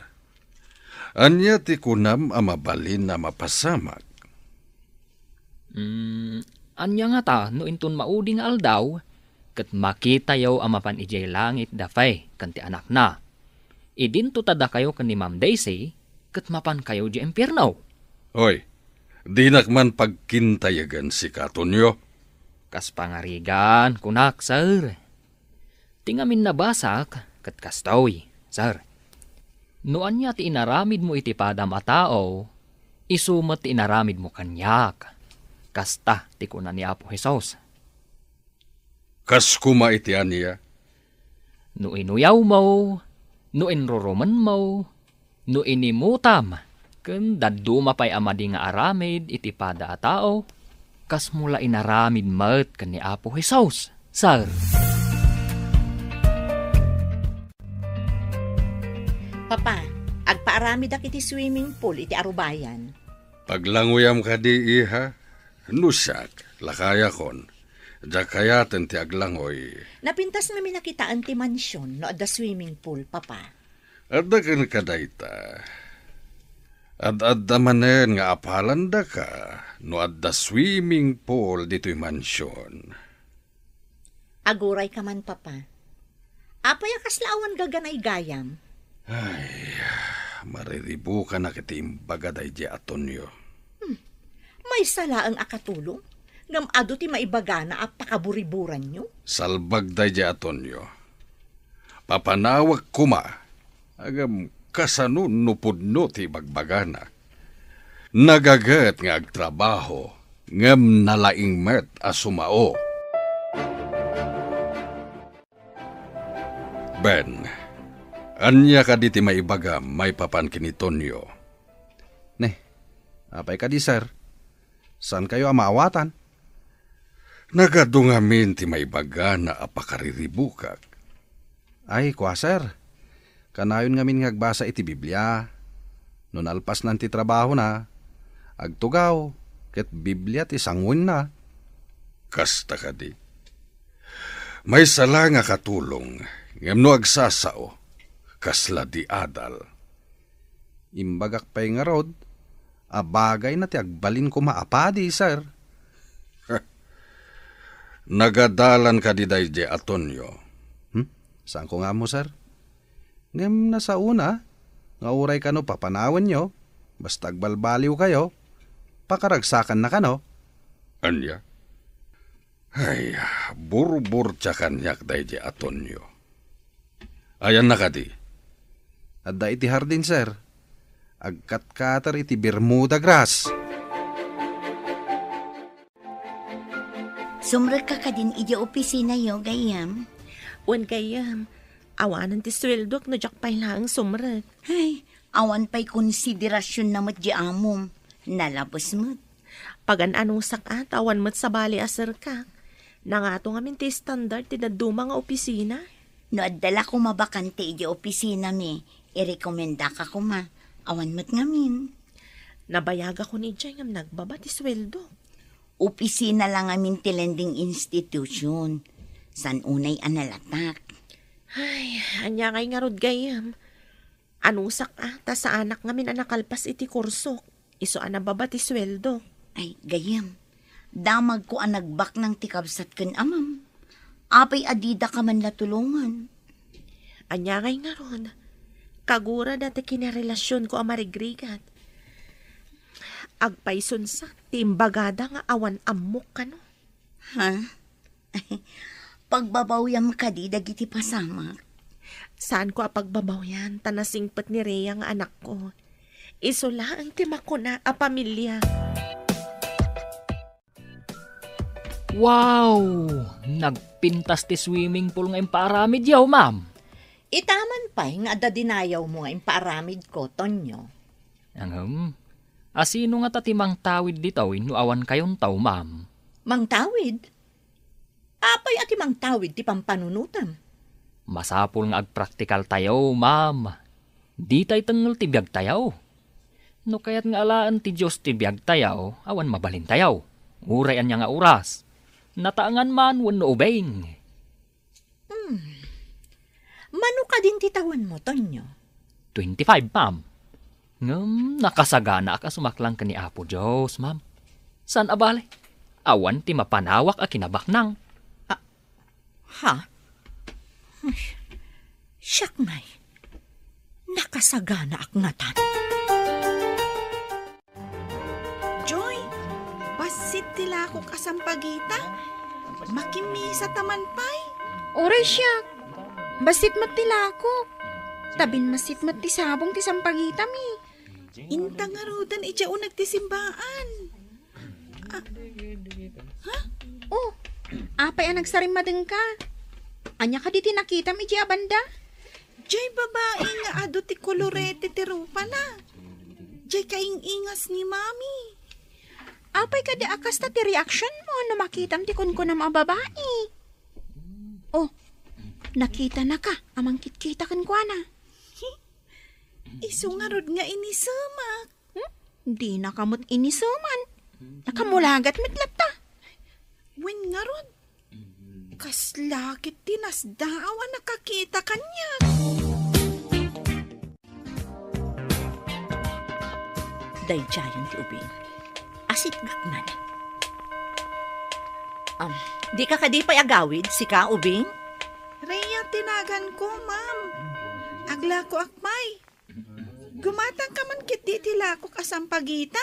ania ti kunam a mabalin a mapasamak? Mm, ania ngata no inton maudi nga aldaw, ket makitayo a mapan idiay langit da Faye ken ti anakna? Idinto ta dakayo ken ni Ma'am Daisy, ket mapankayo idiay impierno. Hoy, dinak man pagkintayagan sika, Tonyo. Kas pangarigan, kunak, sir. Ti ngamin nabasak, ket kastoy, sir. No ania ti inaramidmo iti padam a tao, isu met ti inaramidmo kaniak. Kasta ti kuna ni Apo Jesus. Kas koma iti ania? No inuyawmo, no inrurumenmo, no inimutam, ken dadduma pay a madi nga aramid iti pada a tao, kasmo la inaramid met ken ni Apo Jesus, sir. Papa, agpaaramidak iti swimming pool iti arubayan. Paglangoyam kadi, iha? No siak, lakayakon. Diak kayaten ti aglangoy. Napintas ngamin a kitaen ti mansion no adda swimming pool, Papa. Adda kenka dayta. Ad-adda manen nga apalandaka no adda swimming pool ditoy mansion. Agurayka man, Papa. Apay a kasla awan gaganaygayam? Ay, mariribukanak iti imbaga daydiay a Tonyo. Hmm. Maysa laeng a katulong, ngem adu ti maibagana a pakaburiburanyo. Salbag daydiay a Tonyo. Papanawek koma, ngem kasano no pudno ti ibagbagana? Nagaget nga agtrabaho, ngem nalaing met a sumao. Ben, ania kadi ti maibagam maipapan ken ni Tonyo? Ne, apay kadi, sir? Saankayo a maawatan? Nagadu ngamin ti maibagana a pakariribukak. Ay, kua, sir. Kanayon ngamin nga agbasa iti Biblia. No nalpasnan ti trabahona, agtugaw, ket Biblia ti sanguenna. Kasta kadi. Maysa la nga katulong, ngem no agsasao, kasla di adal. Imbagak pay ngarud a bagayna ti agbalin koma a padi, sir. Nagadalan kadi daydiay a Tonyo? Hmm? Saanko nga ammo, sir. Ngem nasaona nga uray kano papanawenyo, basta agbalbaliwkayo, pakaragsakanna kano. Ania? Ay, burburtia kaniak daydiay a Tonyo. Ayanna kadi? Adda iti hardin, sir. Agkatkater iti Bermuda grass. Sumrekka kadin idiay opisinayo, gayyem? Wen, gayyem. Awanen ti sueldok no diak pay laeng sumrek. Ay, awan pay konsiderasionna met di amom. Nalabes met. Pagan-anusak a, ta awan met sabali a serkak. Nangato ngamin ti standard ti dadduma nga opisina. No adda la koma bakante idiay opisinami, irekomendaka koma. Awan met ngamin. Nabayagakon idiay ngem nagbaba ti sueldo. Opisina la ngamin ti lending institution. Saan unay a nalatak. Ay, ania ngay ngarud, gayyem? Anusak a, ta saanak ngamin a nakalpas iti kursok. Isu a nababa ti sueldo. Ay, gayyem. Damagko a nagbaknang ti kabsat ken amam. Apay a didaka man la tulongan? Ania ngay ngarud? Kagura dayta kinarelasionko a marigrigat. Agpaysunsa ti imbagada nga awan ammok kano. Ha? Pagbabawyam kadi dagiti pasamak? Saanko a pagbabawyan ta nasingpet ni Rhea nga anakko. Isu laeng ti makuna a pamilia. Wow! Nagpintas ti swimming pool nga impaaramidyo, ma'am. Itaman pay nga adda dinayawmo nga impaaramidko, Tonyo. Ngem, asino ngata ti mangtawid ditoy no awan kayonto, ma'am? Mangtawid? Apay a ti mangtawid ti pampanunotam? Masapul nga agpraktikaltayo, ma'am. Ditay tengngel ti biagtayo. No kayat nga alaen ti Dios ti biagtayo, awan mabalintayo. Uray ania nga oras. Nataengan man wenno ubing. Hmm. Mano kadin ti tawenmo, Tonyo? Twenty-five, ma'am. Ngem nakasaganaak a sumaklang ken ni Apo Dios, ma'am. Saan a bale, awan ti mapanawak a kinabaknang. Ah, ha? Ay, siak ngay. Nakasaganaak ngatan. Joy, bassit ti lakok a sampagita. Makimisa ta man pay. Uray siak, bassit met ti lakok. Ta binmassit met ti sabong ti sampagitami. Inta ngaruden idiay uneg ti simbaan. Ah, ha? Oh, apay a nagsarimmadengka? Ania kadi ti nakitam idiay a banda? Jay babai nga adu ti kolorete ti rupana. Jay kaing-ingas ni Mami. Apay kadi a kasta ti reaksionmo no makitam ti kunkunam a babai? Oh, nakitanaka a mangkitkita kenkuana. Isu ngarud nga inisemak. Hmm? Dinaka met iniseman. Nakamulagat met latta. Wen ngarud, kasla ket ti nasdaaw a nakakita kaniak. Daydiayen ti ubing. Asitgek man. Am, dika kadi pay agawid, sika, ubing? Rhea ti naganko, ma'am. Aglakoak pay. Gumatangka man ketdi iti lakok a sampagita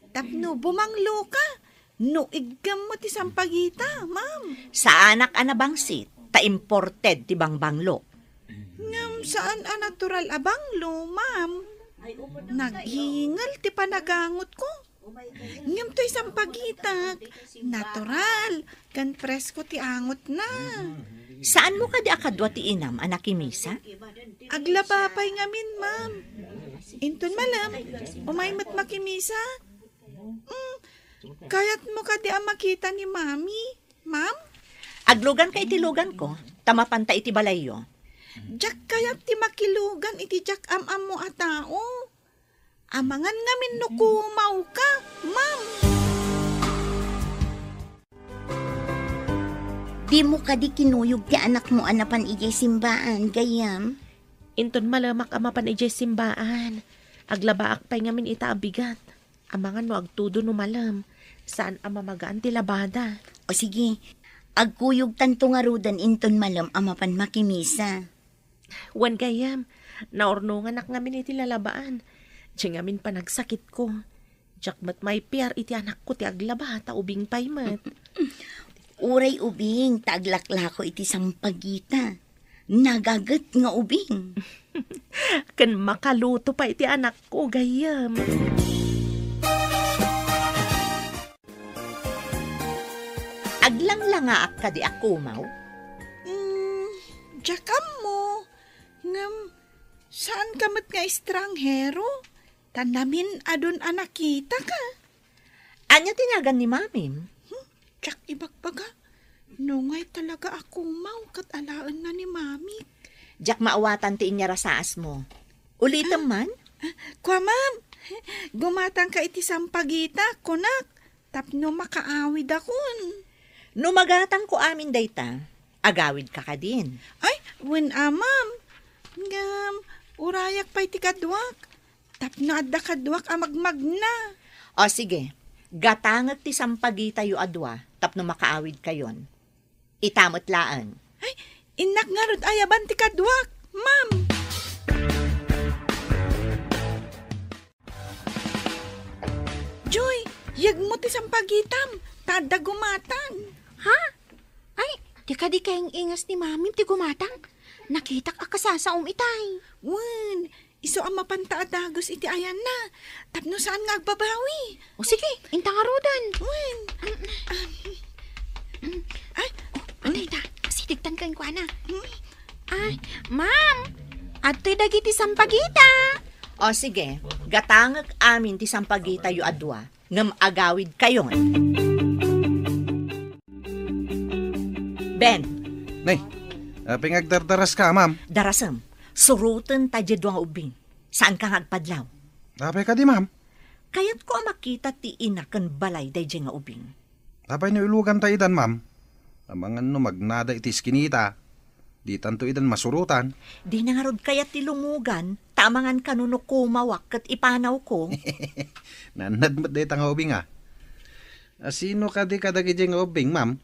tapno bumangloka no iggemmo ti sampagita, ma'am. Saanak a nabangsit, ta imported ti bangbanglo. Ngem saan a natural a banglo, ma'am. Naghingel ti panagangotko. Ngem toy sampagitak, natural, ken presko ti angotna. Saanmo kadi a kadua ti inam a nakimisa? Aglaba pay ngamin, ma'am. Inton malem, umay met makimisa. Mm, kayatmo kadi a makita ni Mami, ma'am? Agluganka iti luganko, ta mapanta iti balayyo. Diak kayat ti makilugan iti diak am-ammo a tao. Amangan ngamin no kumawka, ma'am. Dimo kadi kinuyog ti anakmo a napan idiay simbaan, gayyem? Inton malemak a mapan idiay simbaan, aglabaak pay ngamin ita a bigat. Amangan no agtudo no malem, saan a mamagaan ti labada. O sige, agkuyogtanto ngaruden inton malem a mapan makimisa. Wen gayyem, naurnonganak ngamin iti lalabaan. Diay ngamin panagsakitko. Diak met maipiar iti anakko ti aglaba, ta ubing pay met. Uray ubing, ta aglaklako iti sampagita. Nagaget nga ubing. Ken makaluto pay ti anakko, gayyem. Aglanglangaak kadi a kumaw? Mm, diak ammo. Ngem, saanka met nga estranghero? Ta namin-adun a nakitaka. Ania ti nagan ni Mamim? Hmm, diak ibagbaga. Nungay talaga a kumaw ket alaenna ni Mamik. Diak maawatan ti inyarasaasmo. Ulitem man? Ah, kua, ma'am. Gumatangka iti sampagita, kunak. Tapno makaawidakon. No magatangko amin dayta, agawidka kadin. Ay, wen a, ma'am. Ngem, urayak pay ti kaduak. Tapno adda kaduak a magmagna. O sige, gatangek ti sampagitayo a dua tapno makaawidkayon. Ita met laeng. Ay, innak ngarud ayaban ti kaduak, ma'am. Joy, yegmo ti sampagitam, ta adda gumatang. Ha? Ay, di kadi kaing-ingas ni Mamim ti gumatang? Nakitak a kasasaom itay. Wen, isu a mapanta a dagus iti ayanna, tapno saan nga agbabawi. O sige, inta ngaruden. Wen. Ay, o, adda ita. Sidigtan kenkuana. Ay, ma'am, adtoy dagiti sampagita. O sige, gatangek amin ti sampagitayo a dua, ngem agawidkayon. Ben. Nay, Apay nga agdardaraska, ma'am? Darasem, surotenta diay dua nga ubing. Saanka nga agpadlaw? Apay kadi, ma'am? Kayatko a makita ti ina ken balay daydiay nga ubing. Apay no iluganta idan, ma'am? Amangan no magnada iti iskinita, ditanto idan masurotan. Dina ngarud kayat ti lumugan, ta amangan kano no kumawak ket ipanawko. Naannad met dayta nga ubing, a. A, sino kadi kadagidi nga ubing, ma'am?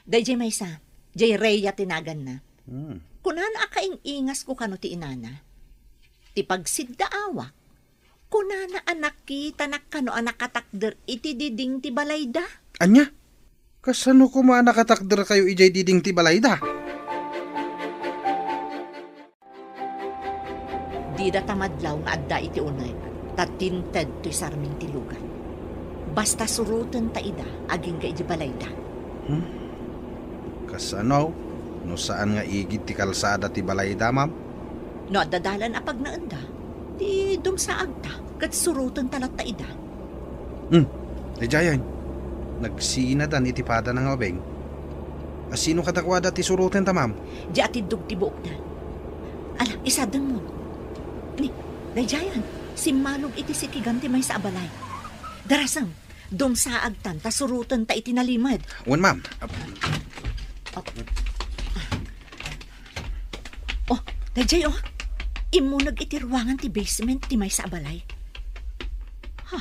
Daydiay maysa, diay Rhea ti naganna. Hmm. Kunana a kaing-ingasko kano ti inana. Ti pagsiddaawak, kunana a nakitanak kano a nakatakder iti diding ti balayda. Ania? Kasano koma a nakatakderkayo idiay diding ti balayda? Dida ta madlaw nga adda iti uneg, ta tinted toy sarming ti lugan. Basta surotenta ida agingga idiay balayda. Hmm? Kasano? No saan nga igid ti kalsada ti balayda, ma'am? No adda dalan a pagnaenda, di dumsaagta ket surotenta latta ida. Hmm, daydiayen. Nagsinadan iti padana nga ubing. A, sino kadakuada ti surotenta, ma'am? Di atiddog ti buokda. Ala, isadengmo. Ni, daydiayen, simmalog iti sikigan ti maysa a balay. Darasem, dumsaagtan ta surotenta iti nalimed. Wen, ma'am. Oh. Oh, daydiay, oh. Immuneg iti ruangan ti basement ti maysa a balay. Ha,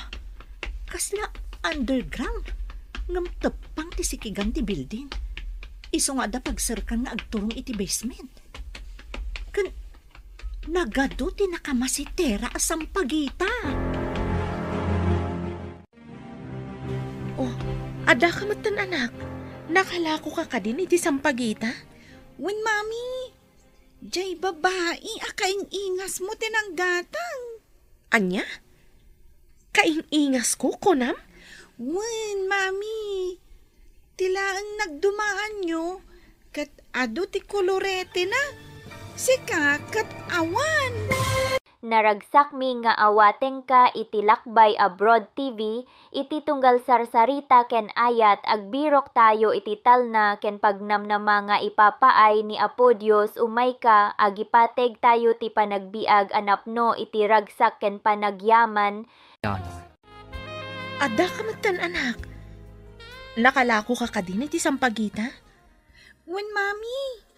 kasla underground, ngem teppang ti sikigan ti building. Isu nga adda pagserkan nga agturong iti basement. Ken nagadu ti nakamasitera a sampagita. Oh, addaka metten, anak. Nakalakoka kadin iti sampagita? Wen, Mami. Diay babai a kaing-ingasmo ti nanggatang. Ania? Kaing-ingasko, kunam? Wen, Mami. Ti laeng nagdumaanyo, ket adu ti koloretena. Sika ket awan. Naragsakmi nga awatengka iti Lakbay Abroad T V, iti tunggal sarsarita ken ayat, agbiroktayo iti talna ken pagnamnama nga ipapaay ni Apo Dios. Umayka, agipategtayo ti panagbiag a napno iti ragsak ken panagyaman. Addaka metten, anak. Nakalakoka kadin iti sampagita? Wen, Mami.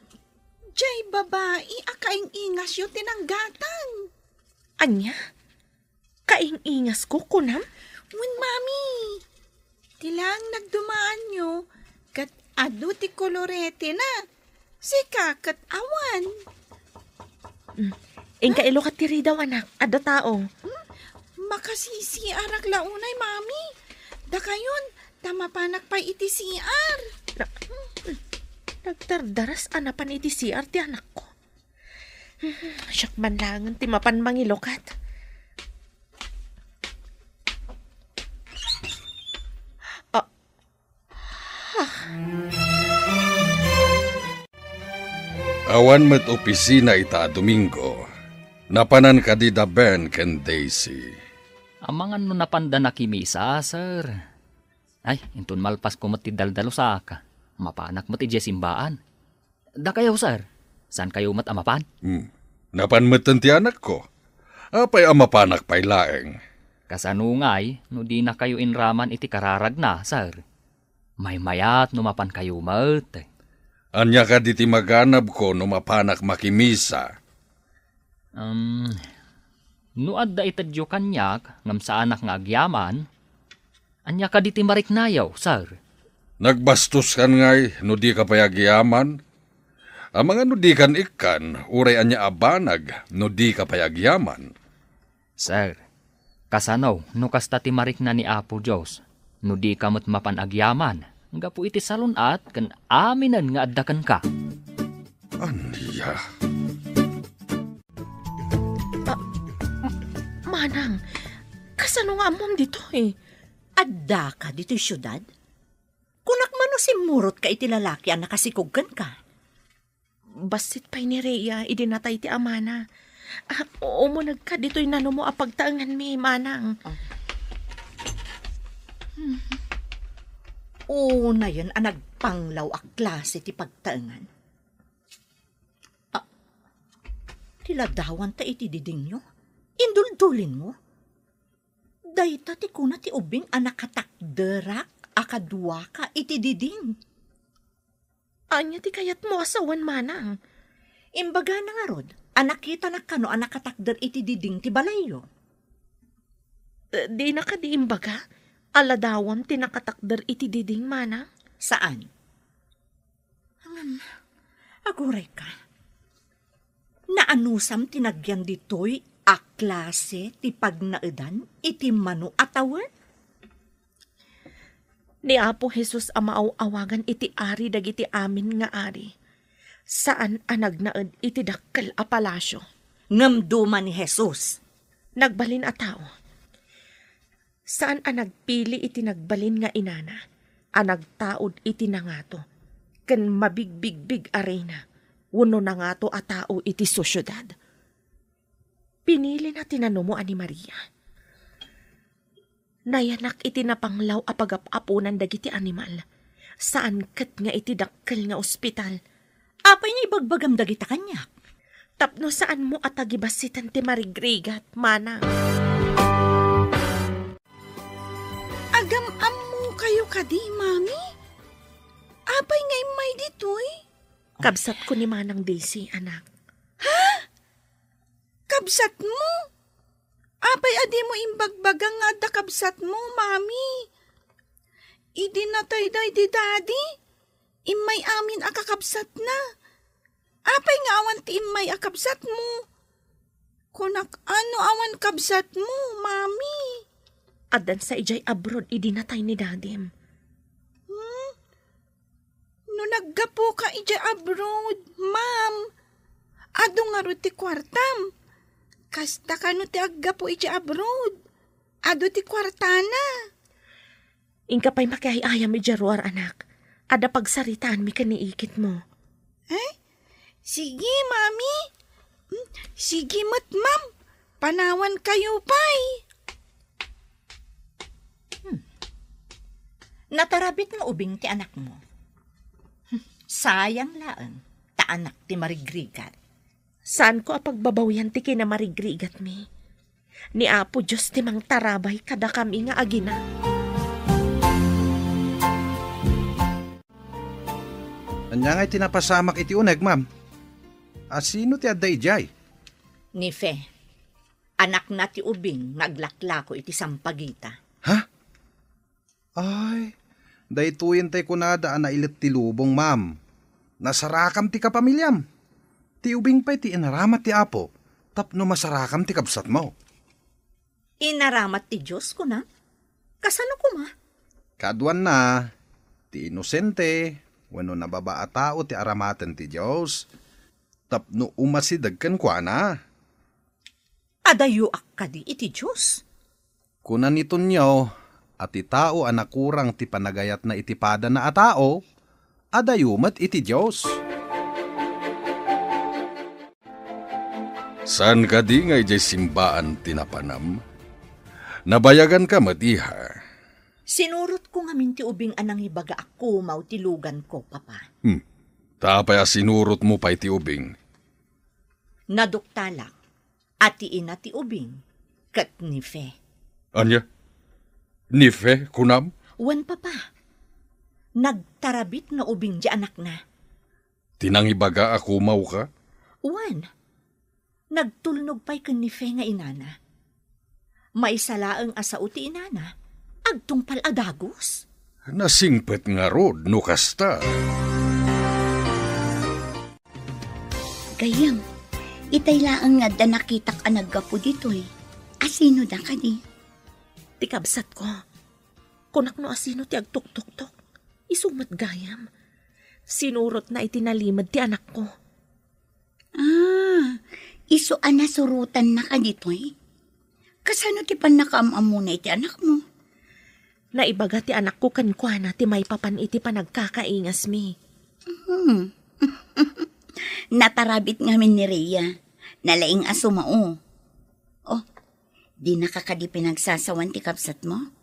Diay babai a kaing-ingasyo ti nanggatang. Ania? Kaing-ingasko, kunam? Wen, Mami. Ti laeng nagdumaanyo, ket adu ti koloretena. Sika ket awan. Mm. Inka ilukat ti ridaw, anak. Adda tao. Hmm? Makasisiarak la unay, Mami. Dakayon, ta mapanak pay iti C R. Na-, nagdardaras a napan iti C R ti anakko. Siak man laengen ti mapan mangilukat. Ah. Awan met opisina ita a Domingo. Napanan kadi da Ben ken Daisy? Amangan no napanda nakimisa, sir. Ay, inton malpasko met ti daldalusak, mapanak met idiay simbaan. Dakayo, sir, saankayo met a mapan? Hmm. Napan metten ti anakko. Apay a mapanak pay laeng? Kasano ngay no dinakayo inraman iti kararagna, sir? Maymayat no mapankayo met. Ania kadi ti maganabko no mapanak makimisa? Um, no adda itedyo kaniak ngem saanak nga agyaman, ania kadi ti mariknayo, sir? Nagbastoskan ngay no dika pay agyaman? Amangan no dikan ikkan, uray ania a banag no dika pay agyaman? Sir, kasano no kasta ti marikna ni Apo Dios? No dika met mapan agyaman, gapu iti salun-at ken aminen nga adda kenka. Ania? Ah, m-, Manang, kasano nga ammom ditoy? Addaka ditoy siudad? Kunak man no simmurotka iti lalaki a nakasikog kenka? Bassit pay ni Rhea idi natay ti amana. Ah, umunegka ditoy nanumo a pagtaenganmi, Manang. Ah. Hmm. Unayen a nagpanglaw a klase ti pagtaengan. Ti ladawanta iti didingyo? Induldulinmo? Dayta ti kuna ti ubing a nakatakderak a kaduaka iti diding. Ania ti kayatmo a sawen, manang? Imbagana ngarud a nakitanak kano a nakatakder iti diding ti balayyo. Eh, dina kadi imbaga a ladawam ti nakatakder iti diding, manang? Saan. Ngem, agurayka. Naanusam ti nagyan ditoy a klase ti pagnaedan iti mano a tawen? Ni Apo Jesus a maaw-awagan iti ari dagiti amin nga ari, saan a nagnaed iti dakkel a palasio. Ngem duma ni Jesus. Nagbalin a tao. Saan a nagpili iti nagbalin nga inana a nagtaud iti nangato ken mabigbigbig a reyna wenno nangato a tao iti sosiedad. Pinilina ti nanumoan ni Maria. Nayanak iti napanglaw a pagap-aponan dagiti animal. Saan ket nga iti dakkel nga ospital. Apay nga ibagbagam dagita kaniak? Tapno saanmo a tagibassiten ti marigrigat, manang. Agam-ammokayo kadi, Mami? Apay nga immay ditoy? Kabsatko ni Manang Daisy, anak. Ha? Kabsatmo? Apay a dimo imbagbaga nga adda kabsatmo, Mami? Idi natay daydi Daddy, immay amin a kakabsatna. Apay nga awan ti immay a kabsatmo? Kunak, ano awan kabsatmo, Mami? Addan sa idiay abroad idi natay ni Dadim. Hmm? No naggapuka idiay abroad, ma'am, adu ngarud ti kuartam. Kasta kano ti aggapu idiay abroad? Adu ti kuartana. Inka pay makiay-ayam idiay ruar, anak. Adda pagsaritaanmi ken ni ikitmo. Eh? Sige, Mami. Hmm, sige met, Ma'am. Panawankayo pay. Hmm. Natarabit nga ubing ti anakmo. Hmm. Sayang laeng, ta anak ti marigrigat. Saanko a pagbabawian ti kinamarigrigatmi. Ni Apo Dios ti mangtarabay kadakami nga agina. Ania ngay ti napasamak iti uneg, ma'am? A, sino ti adda idiay? Ni Fe. Anakna ti ubing nga aglaklako iti sampagita. Ha? Ay, daytoyen tay kunada a nailet ti lubong, ma'am. Nasarakam ti kapamiliam. Ti ubing pay ti inaramat ti Apo tapno masarakam ti kabsatmo. Inaramat ti Dios, kuna? Kasano koma? Kaduanna, ti inosente wenno nababa a tao ti aramaten ti Dios tapno umasideg kenkuana. Adayoak kadi iti Dios? Kuna ni Tonio a ti tao a nakurang ti panagayatna iti padana a tao, adayo met iti Dios. Saan kadi nga idiay simbaan ti napanam? Nabayaganka met, iha. Sinurotko ngamin ti ubing a nangibaga a kumaw ti luganko, Papa. Hmm. Ta apay a sinurotmo pay ti ubing? Naduktalak a ti ina ti ubing ket ni Fe. Ania? Ni Fe, kunam? Wen, Papa. Nagtarabit nga ubing ti anakna. Ti nangibaga a kumawka? Wen. Nagtulnog pay ken ni Fe nga inana. Maysa laeng a sao ti inana, agtungpal a dagus. Nasingpet ngarud no kasta. Gayyem, itay laeng nga adda nakitak a naggapu ditoy. Asino da kadi? Ti kabsatko. Kunak no asino ti agtuktuktok. Isu met gayam. Sinurotna iti nalimed ti anakko. Ah, isu a nasurotannaka ditoy? Kasano ti pannakaam-ammona iti anakmo? Naibaga ti anakko kenkuana ti maipapan iti panagkakaingasmi. Hmm. Natarabit ngamin ni Rhea. Nalaing a sumao. Oh, dinaka kadi pinagsasawan ti kabsatmo?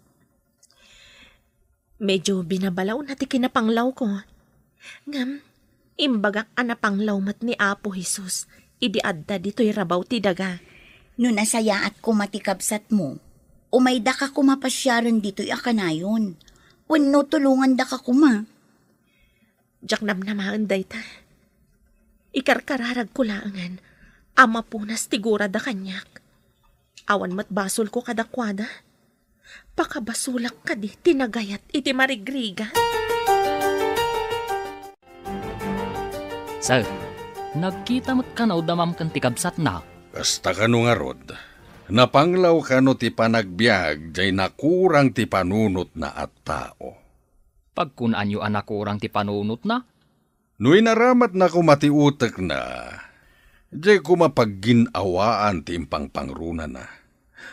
Medyo binabalawna ti kinapanglawko. Ngem, imbagak a napanglaw met ni Apo Jesus idi adda ditoy rabaw ti daga. No nasayaat koma ti kabsatmo, umaydaka koma pasiaren ditoy a kanayon. Wenno tulongandaka koma. Diak namnamaen dayta. Ikarkararagko laengen a mapunas ti gurada kaniak. Awan met basolko kadakuada. Pakabasolak kadi ti nagayat iti marigrigat. Sir, nagkita met kano da Ma'am ken ti kabsatna? Kasta kano ngarud, napanglaw kano ti panagbiag jay nakurang ti panunotna a tao? Pagkunaanyo a nakurang ti panunotna? No inaramatna koma ti utekna, jay koma paggin-awaan ti impangpangrunana.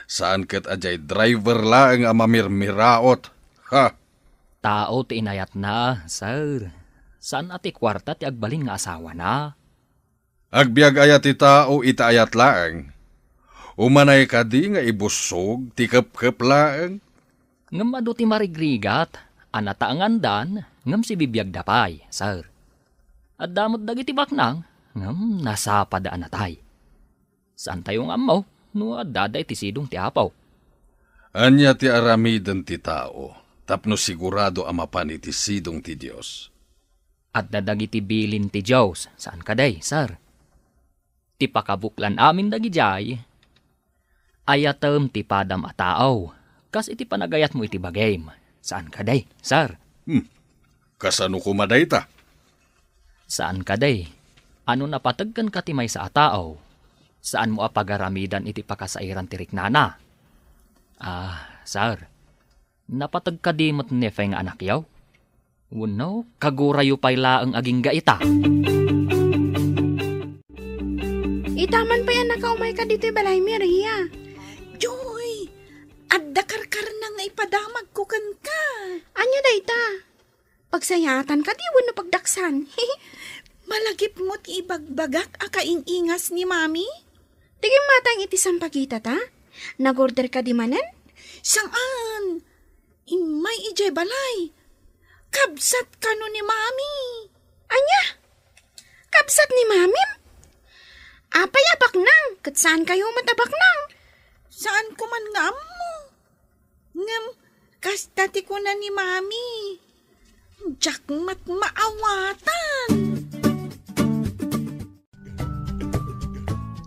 Saan ket a jay driver laeng a mamirmiraot. Ha! Tao ti inayatna, sir. Saan a ti kuarta ti agbalin nga asawana. Agbiag aya ti tao iti ayat laeng? Umanay kadi nga ibussog ti kepkep laeng? Ngem adu ti marigrigat a nataengandan ngem sibibiagda pay, sir. Adda met dagiti baknang ngem nasapada a natay. Saantayo nga ammo no addada iti sidong ti Apo. Ania ti aramiden ti tao tapno sigurado a mapan iti sidong ti Dios? Adda dagiti bilin ti Dios, saan kadi, sir? Ti pakabuklan amin dagidiay, ayatem ti padam a tao, kas iti panagayatmo iti bagim, saan kadi, sir? Hmm. Kasano koma dayta? Saan kadi, ano napateg kenka ti maysa a tao, saanmo a pagaramidan iti pakasairan ti riknana? Ah, sir, napateg kadi met ni Fe nga anakyo? Wenno, kagurayo pay laeng agingga ita? Ita man pay a nakaumayka ditoy balay, Maria. Joy, adda karkarna nga ipadamagko kenka. Ania dayta? Pagsayaatan kadi wenno pagdaksan? Malagipmo ti ibagbagak a kaing-ingas ni Mami? Ti gimmatang iti sampagita ta? Nag-order kadi manen? Saan? Immay idiay balay. Kabsat kano ni Mami? Ania? Kabsat ni Mamim? Apay a baknang? Ket saan kayo met a baknang? Saan ko man nga ammo. Ngem, kasta ti kuna ni Mami. Diak met maawatan.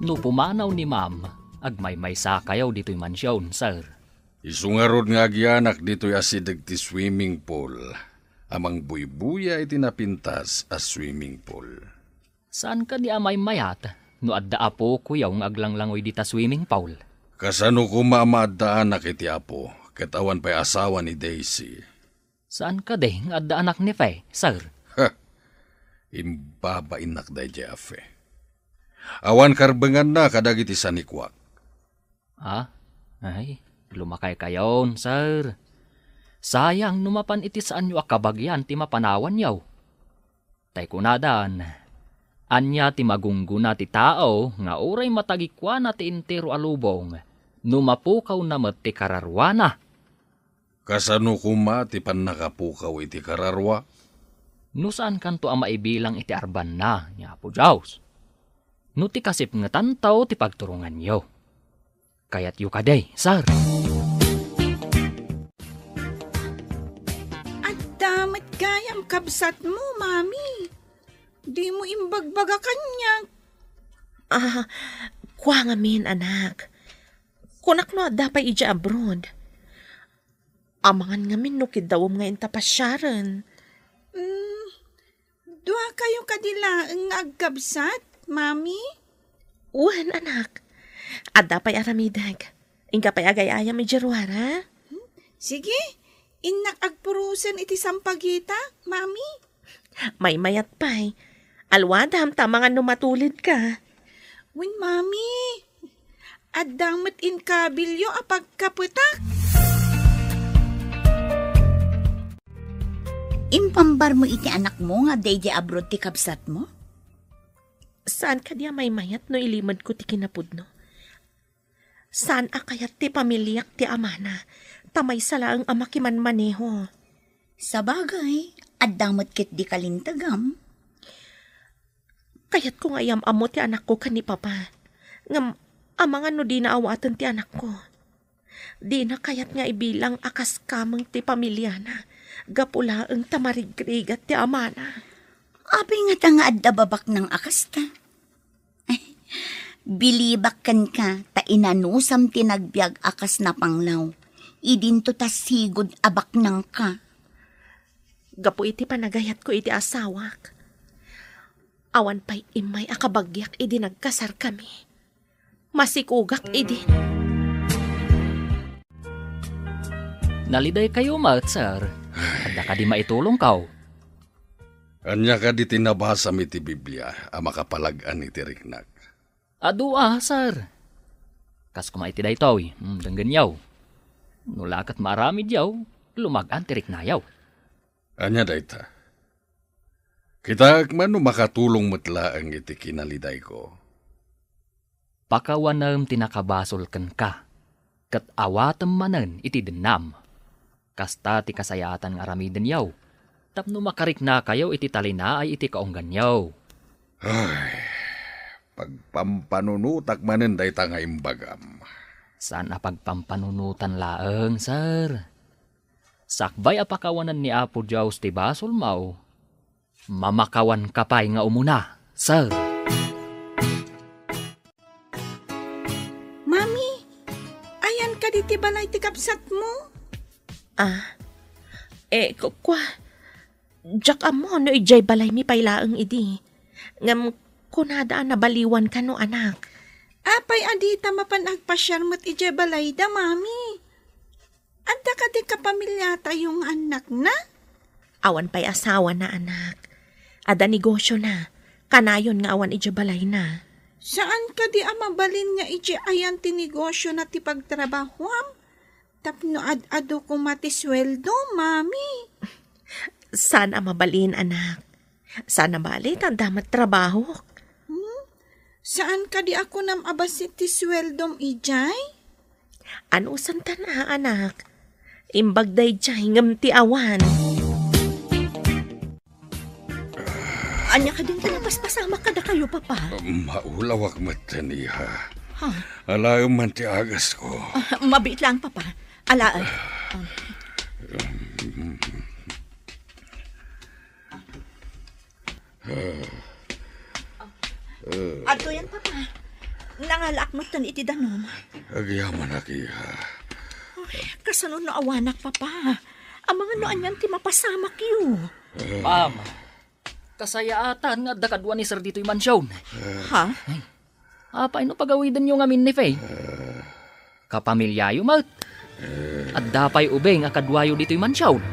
No pumanaw ni Ma'am, agmaymaysa kayo ditoy mansion, sir. Isu ngarud nga agianak ditoy asideg ti swimming pool, a mangbuybuya iti napintas a swimming pool. Saan kadi a maymayat no adda apokoyo nga aglanglangoy dita swimming pool? Kasano koma a maaddaanak iti apo, ket awan pay asawa ni Daisy? Saan kadi nga adda anak ni Fe, sir? Ha! Imbabainnak daydiay a Fe. Awan karbenganna kadagiti sanikuak. Ah, ay, lumakay kayon, sir. Sayang no mapan iti saanyo a kabagian ti mapanawanyo. Tay kunadan, ania ti magunggona ti tao nga uray matagikuana ti entero a lubong no mapukawna met ti kararuana? Kasano koma ti pannakapukaw iti kararua? No saankanto a maibilang iti arbanna ni Apo Dios, no ti kasipngetanto ti pagturonganyo. Kayatyo kadi, sir? Adda met gayam kabsatmo, Mami. Dimo imbagbaga kaniak. Ah, kua ngamin, anak. Kunak no adda pay idiay abroad. Amangan ngamin no kiddawem nga inta pasiaren. Mm, dua kayo kadi laeng nga agkabsat, Mami? Wen, anak. Adda pay aramidek. Inka pay agay-ayam idiay ruar, ha? Sige, innak agpurosen iti sampagita, Mami. Maymayat pay. Alwadam ta amangan no matulidka. Wen, Mami. Adda met inkabilyo a pagkapetak. Impambarmo iti anakmo nga adda idiay abroad ti kabsatmo? Saan kadi a maymayat no ilimedko ti kinapudno? Saan a kayat ti pamiliak ti amana, ta maysa laeng a makimanmaneho. Sabagay, adda met ketdi kalintegam. Kayatko nga iyam-ammo ti anakko ken ni Papa. Ngem amangan no dina awaten ti anakko. Dina kayat nga ibilang a kas kameng ti pamiliana, gapu laeng ta marigrigat ti amana. Apay ngata nga adda babaknang a kasta? Bilibak kenka ta inanusam ti nagbiag a kas napanglaw. Idinto ta sigud a baknangka. Gapu iti panagayatko iti asawak, awan pay immay a kabagiak idi nagkasarkami. Masikogak idin. Nalidaykayo met, sir. Adda kadi maitulongko? Ania kadi ti nabasam iti Biblia a makapalag-an iti riknak? Adu a, sir. Kas koma iti daytoy, mm, denggenyo. No la ket maaramidyo, lumag-an ti riknayo. Ania dayta? Kitaek man no makatulong met laeng iti kinalidayko. Pakawanem ti nakabasol kenka, ket awatem manen iti dennam. Kasta ti kasayaatan nga aramidenyo, tapno makariknakayo iti talinaay iti kaungganyo. Ay, pagpampanunotak manen dayta nga imbagam. Saan a pagpampanunotan laeng, sir. Sakbay a pakawanan ni Apo Dios ti basolmo, mamakawanka pay nga umuna, sir. Mami, ayan kadi ti balay ti kabsatmo? Ah, eh, ku-, kua, diak ammo no idiay balaymi pay laeng idi. Ngem kunada a nabaliwan kano, anak. Apay a dita mapan agpasiar met idiay balayda, Mami? Adda kadi kapamiliatayo nga annakna? Awan pay asawana, anak. Adda negosiona. Kanayon nga awan idiay balayna. Saan kadi a mabalin nga idiay ayan ti negosiona ti pagtrabahuam? Tapno ad-adu koma ti sueldo, Mami. Saan a mabalin, anak. Saan a bali ta adda met trabahok. Hmm? Saan kadi a kunam a bassit ti sueldom idiay? Anusantan a, anak. Imbag daydiay ngem ti awan. Ania kadin ti napaspasamak kadakayo, Papa? Maulawak metten, iha. Ha? Alaem man ti agasko. Ah, mabiit lang, Papa. Alaem. Ah. Adtoyen, Papa. Nangalaak metten iti danum. Agyamanak, iha. Ay, kasano no awanak, Papa? Amangan no anian ti mapasamakyo. Ma'am, kasayaatan nga adda kadua ni Sir ditoy mansion. Ha? Ay, apay no pagawidenyo ngamin ni Faye? Kapamilyayo met. Adda pay ubing a kaduayo ditoy mansion.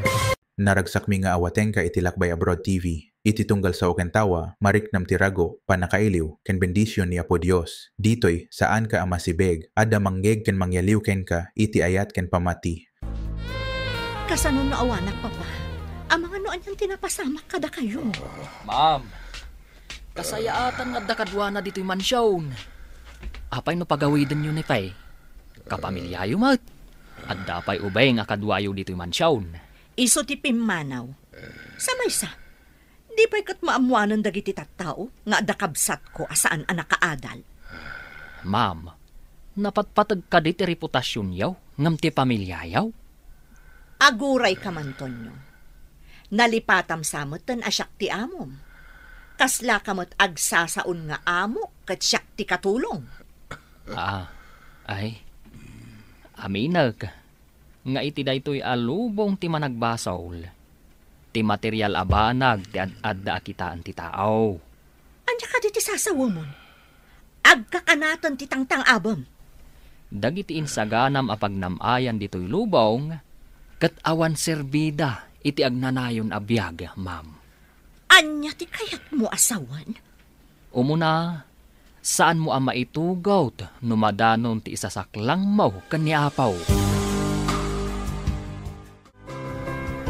Naragsakmi nga awatenka iti Lakbay Abroad T V. Iti tunggal sao ken tawa, mariknam ti rago, pannakailiw, ken bendision ni Apo Dios. Ditoy, saanka a masibeg, adda mangngeeg ken mangyaliw kenka iti ayat ken pammati. Kasano no awanak, Papa? Amangan no anian ti napasamak kadakayo. Ma'am, kasayaatan nga adda kaduana ditoy mansion. Apay no pagawidenyo ni Faye? Kapamilyayo met. Adda pay ubing a kaduayo ditoy mansion. Isu ti pimmanaw. Sa maysa, di pay ket maammoanen dagiti tattao nga adda kabsatko a saan a nakaadal. Ma'am, napatpateg kadi ti reputasionyo ngem ti pamilyayo? Agurayka man, Tonyo. Nalipatam sa metten a siak ti amom. Kaslaka met agsasaon nga amo ket siak ti katulong. Ah, ay. Aminek nga iti daytoy a lubong ti managbasol, ti material a banag ti ad-adda a kitaen ti tao. Ania kadi ti sasawemon? Agkakanaten ti tangtang-abem. Dagiti insaganam a pagnam-ayan ditoy lubong, ket awan serbida iti agnanayon a biag, ma'am. Ania ti kayatmo a sawen? Umuna, saanmo a maitugot no madanon ti isasaklangmo ken ni Apo.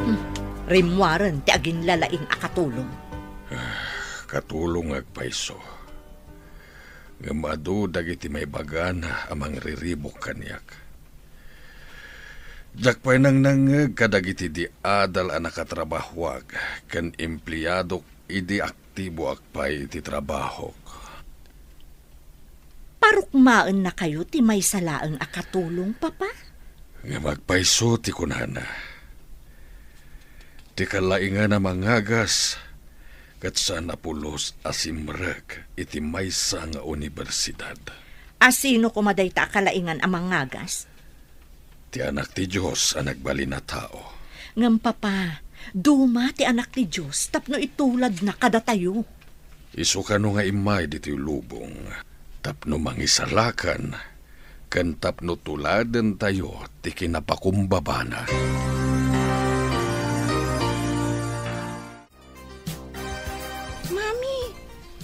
Hmm, rimmuaren ti aginlalaing a katulong. Katulong nga agpayso. Ngem adu dagiti maibagana a mangriribuk kaniak. Diak pay nangnangngeg kadagiti di adal a nakatrabahuak ken empleadok idi aktiboak pay iti trabahok. Parukmaennakayo ti maysa laeng a katulong, Papa? Ngem agpayso ti kunana. Ti kalaingan a mangagas, ket saan a pulos a simrek iti maysa nga universidad. A sino koma dayta a kalaingan a mangagas? Ti Anak ti Dios a nagbalin a tao. Ngem, Papa, duma ti Anak ti Dios tapno ituladna kadatayo. Isu kano nga immay ditoy lubong tapno mangisalakan ken tapno tuladentayo ti kinapakumbabana. Mami,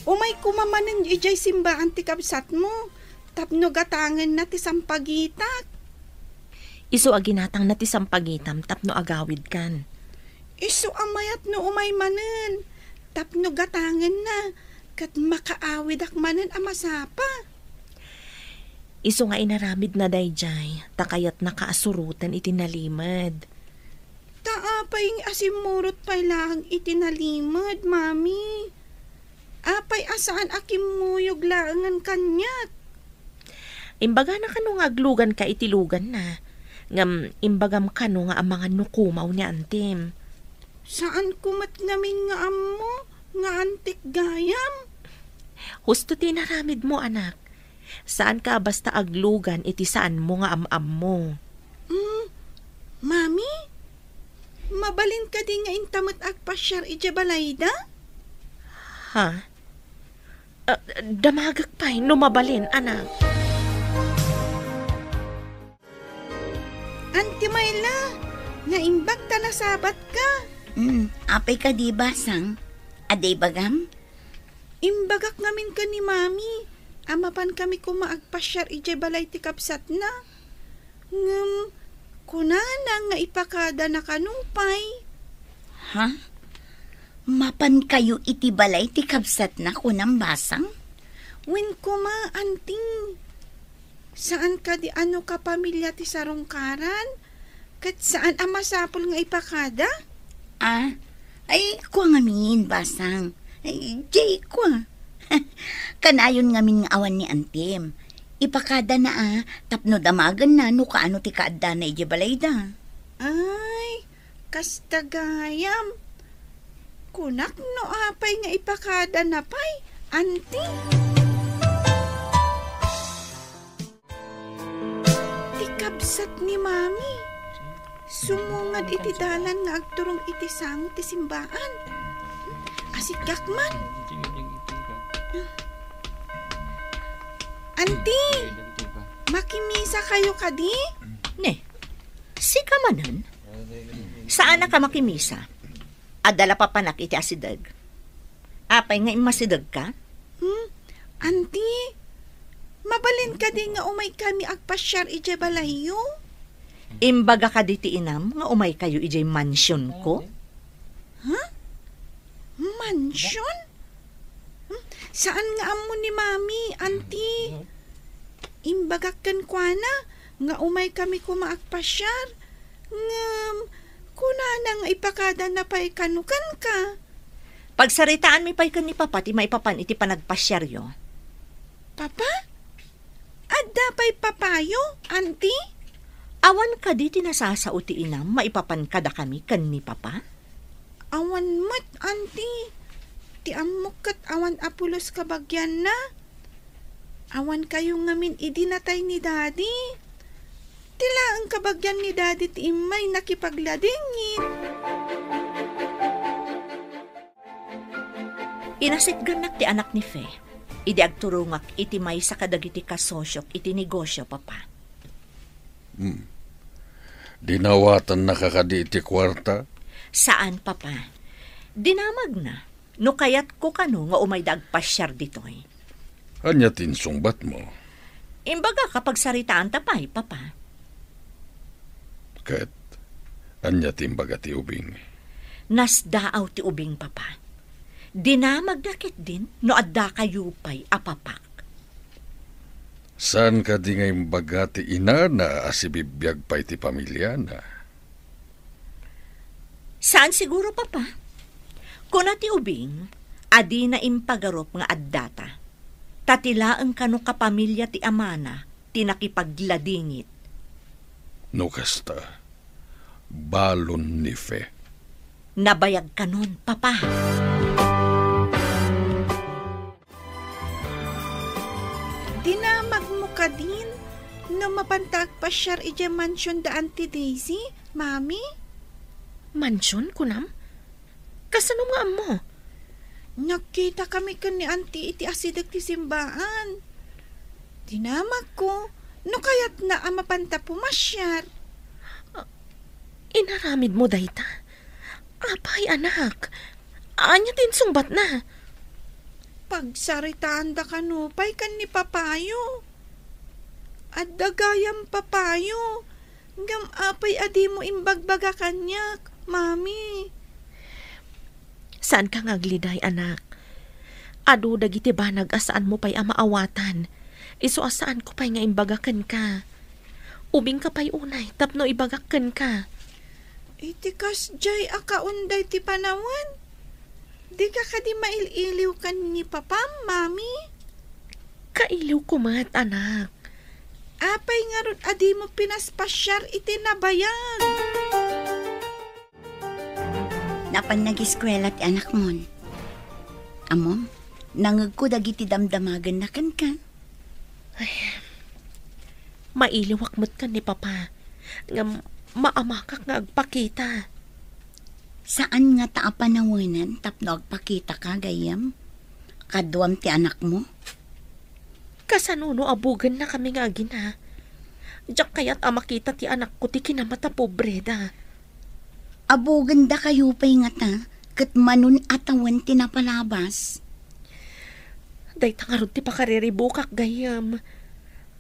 umay koma manen idiay simbaan ti kabsatmo tapno gatangenna ti sampagitak. Isu a ginatangna ti sampagitam tapno agawidkan. Isu a mayat no umay manen tapno gatangenna ket makaawidak manen a masapa. Isu nga inaramidna daydiay, ta kayatnaka a suroten iti nalimed. Ta apay nga asimmurot pay laeng iti nalimed, Mami? Apay a saan a kimmuyog laengen kaniak? Imbagana kano nga agluganka iti luganna, ngem imbagam kano nga amangan no kumaw ni antim. Saanko met ngamin nga ammo nga antik gayam. Husto ti inaramidmo, anak. Saanka a basta aglugan iti saanmo nga am-ammo. Mm, Mami, mabalin kadi nga inta met agpasiar idiay balayda? Ha? Ah, damagek pay no mabalin, anak. Auntie Myla, naimbag ta nasabatka. Mm, apay kadi, Basang? Adda ibagam? Imbagak ngamin ken ni Mami a mapankami koma agpasiar idiay balay ti kabsatna. Ngem, kunana nga ipakadana kano pay. Ha? Mapankayo iti balay ti kabsatna, kunam, Basang? Wen koma, Auntie. Saan kadi a no kapamilya ti sarungkaran? Ket saan a masapul nga ipakada? Ah, ay, kua ngamin, Basang. Ay, jay, kua. Kanayon ngamin nga awan ni Antim. Ipakadana a, tapno damagenna no kaano ti kaaddana idiay balayda. Ay, kasta gayam. Kunak no apay nga ipakadana pay, Anti. Ti kabsat ni Mami, sumungad iti dalan nga agturong iti sango ti simbaan. Asigak man. Anti, makimisa kayo kadi? Ne, sika manen? Saan a ka makimisa? Adda la papanak iti asideg. Apay nga immasidegka? Hmm? Anti, mabalin kadi nga umay kami agpasiar idiay balayyo? Imbaga kadi ti inam nga umay kayo idiay mansionko? Ha? Mansion? Hmm? Saan nga ammo ni Mami, Anti? Imbagak kenkuana nga umay kami koma agpasiar. Ngem, kunana nga ipakadana pay kano kenka. Pagsaritaanmi pay ken ni Papa ti maipapan iti panagpasiaryo. Papa? Adda pay papayo, Anti? Awan kadi ti nasasao ti inam maipapan kadakami ken ni Papa? Awan met, Anti. Ti ammok ket awan a pulos kabagianna. Awan kayo ngamin idi natay ni Daddy. Ti laeng kabagian ni Daddy ti immay nakipagladingit. Inasitgannak ti anak ni Fe idi agturongak iti maysa kadagiti kasosiok iti negosio, Papa. Hmm. Dinawatannaka kadi iti kuarta? Saan, Papa. Dinamagna no kayatko kano nga umayda agpasiar ditoy. Ania ti insungbatmo? Imbagak a pagsaritaanta pay, Papa. Ket ania ti imbaga ti ubing? Nasdaaw ti ubing, Papa. Dinamagna ketdin no adda kayo pay a papak. Saan kadi nga imbaga ti inana a sibibiag pay ti familiana? Saan siguro, Papa. Kuna ti ubing a dina impagarup nga addata, ta ti laeng kano kapamilya ti amana ti nakipagladingit. No kasta, balon ni Fe. Nabayag kanon, Papa. Dinamagmo kadin no mapanta agpasiar idiay mansion da Auntie Daisy, Mami? Mansion, kunam? Kasano nga ammo? Nagkita kami ken ni Auntie iti asideg ti simbaan. Dinamagko no kayatna a mapanta pumasiar. Ah, inaramidmo dayta? Apay, anak? Ania ti insungbatna? Pagsaritaandaka nupay ken ni Papayo. Adda gayam Papayo, ngem apay a dimo imbagbaga kaniak, Mami? Saanka nga agliday, anak. Adu dagiti banag a saanmo pay a maawatan. Isu a saanko pay nga imbaga kenka. Ubingka pay unay tapno ibagak kenka. Iti kasdiay a kaon daytoy panawen, dika kadi mail-iliw ken ni Papam, Mami? Kailiwko met, anak. Apay ngarud a dimo pinaspasiar iti nabayag? Napan nagiskuela ti anakmon. Ammom, nangegko dagiti damdamagenna kenka. Ay, mailiwak met ken ni Papa, ngem maamakak nga agpakita. Saan ngata a panawenan tapno agpakitaka, gayyem? Kaduam ti anakmo? Kasano no abugennakami nga agina? Diak kayat a makita ti anakko ti kinamata pobreda. Abugenda kayo pay ngata, ket manon a tawen ti napalabas. Dayta ngarud ti pakariribukak, gayyem.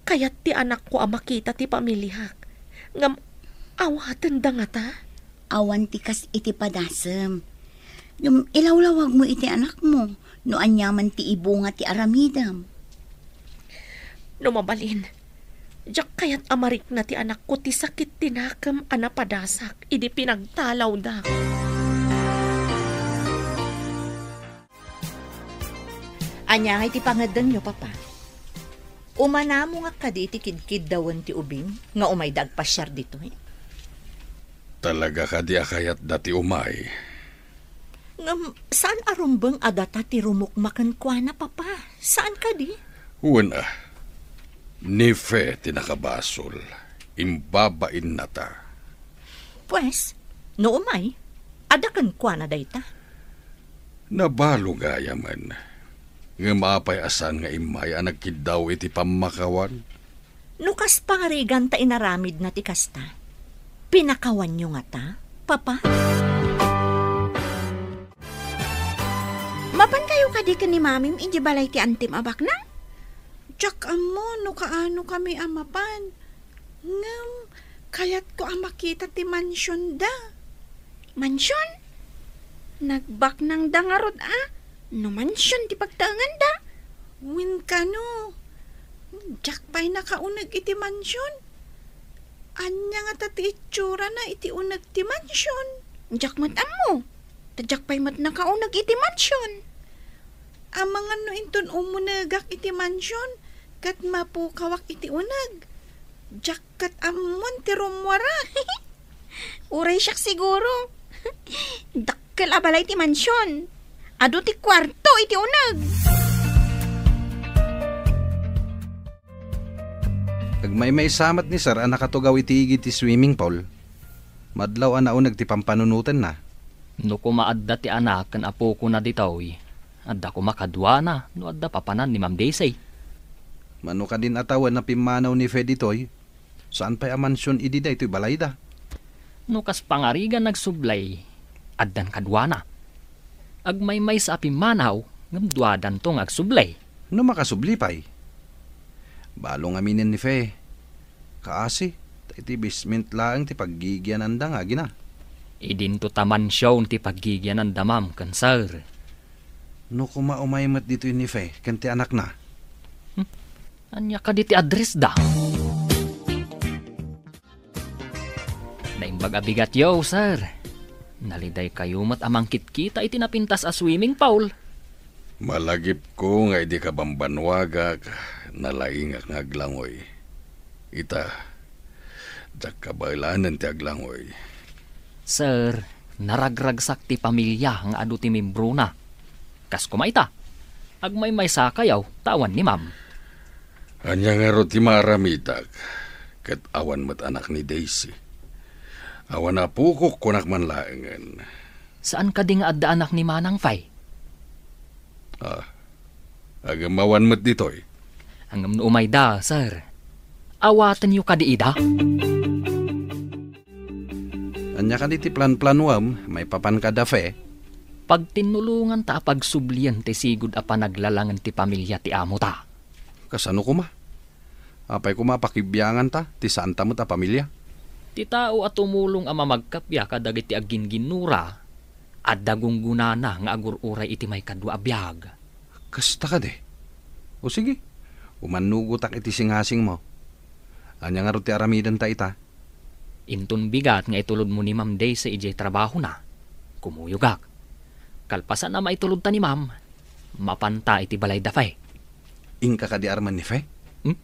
Kayat ti anakko a makita ti pamiliak, ngem awatenda ngata? Awan ti kas iti padasem. Ngem ilawlawagmo iti anakmo no aniaman ti ibunga ti aramidem. No mabalin, diak kayat a marikna ti anakko ti sakit ti nakem a napadasak idi pinagtalawda. Ania ngay ti pangedengyo, Papa? Umanamo nga kadi iti kidkiddawen ti ubing nga umayda agpasiar ditoy? Talaga kadi a kayatda ti umay? Ngem saan a rumbeng a data ti rumukma kenkuana, Papa? Saan kadi? Wen a, ni Fe ti nakabasol. Imbabainnata. Pues, no umay, adda kenkuana dayta. Nabalo gayamen. Ngem apay a saan nga immay a nagkiddaw iti pammakawan? No kas pangarigan ta inaramidna ti kasta, pinakawanyo ngata, Papa? Mapankayo kadi ken ni Mamim idiay balay ti antim a baknang? Diak ammo no kaano kami a mapan. Ngem, kayatko a makita ti mansionda. Mansion? Nagbaknangda ngarud a no mansion ti pagtaenganda? Wen kano, diak pay nakauneg iti mansion. Ania ngata ti itsurana iti uneg ti mansion? Diak met ammo. Ta diak pay met nakauneg iti mansion. Amangan no inton umunegak iti mansion, ket mapukawak iti uneg. Diak ket ammon ti rummuara. Uray siak siguro. Dakkel a balay ti mansion. Adu ti kuarto iti uneg. Agmaymaysa met ni Sir a nakatugaw iti igid ti swimming pool. Madlaw a nauneg ti pampanunotenna. No koma adda ti anak ken apokona ditoy, adda koma kaduana no adda papanan ni Ma'am Daisy. Mano kadin a tawen a pimmanaw ni Fe ditoy, saan pay a mansion idi daytoy balayda. No kas pangarigan nagsublay, addan kaduana. Agmaymaysa a pimmanaw, ngem duadanto nga agsublay. No makasubli pay. Balo ngaminen ni Fe. Kaasi, ta iti basement laeng ti paggigiananda nga agina. Idinto ta mansion ti paggigiananda, ma'am, ken sir. No koma umay met ditoy ni Fe ken ti anakna. Hmm? Ania kadi ti address da? Naimbag a bigatyo, sir. Nalidaykayo met a mangkitkita iti napintas a swimming pool. Malagipko nga idi kabambanwagak, nalaingak nga aglangoy. Ita, diak kabaelanen ti aglangoy. Sir, naragragsak ti pamilia nga adu ti membrona. Kas koma ita, agmaymaysakayo ta awan ni Ma'am. Ania ngarud ti maaramidak? Ket awan met anak ni Daisy. Awan apokok, kunak man laengen. Saan kadi nga adda anak ni Manang Fay? Ah, agem awan met ditoy. Ngem no umayda, sir. Awatenyo kadi ida? Ania kadi ti planplanuem maipapan kada Fe? Pagtinnulonganta a pagsublien ti sigud a panaglalangen ti pamilia ti amota. Kasano koma? Apay koma a pakibianganta ti saanta met a pamilia? Ti tao a tumulong a mamagkappia kadagiti aggingginnura, adda gunggonana nga agur-uray iti maikadua a biag. Kasta kadi? O sige, umannugotak iti singasingmo. Ania ngarud ti aramidenta ita? Inton bigat nga itulodmo ni Ma'am Daisy idiay trabahona, kumuyogak. Kalpasan a maitulodta ni Ma'am, mapanta iti balayda Fe. Inka kadi armen ni Fe? Hmm?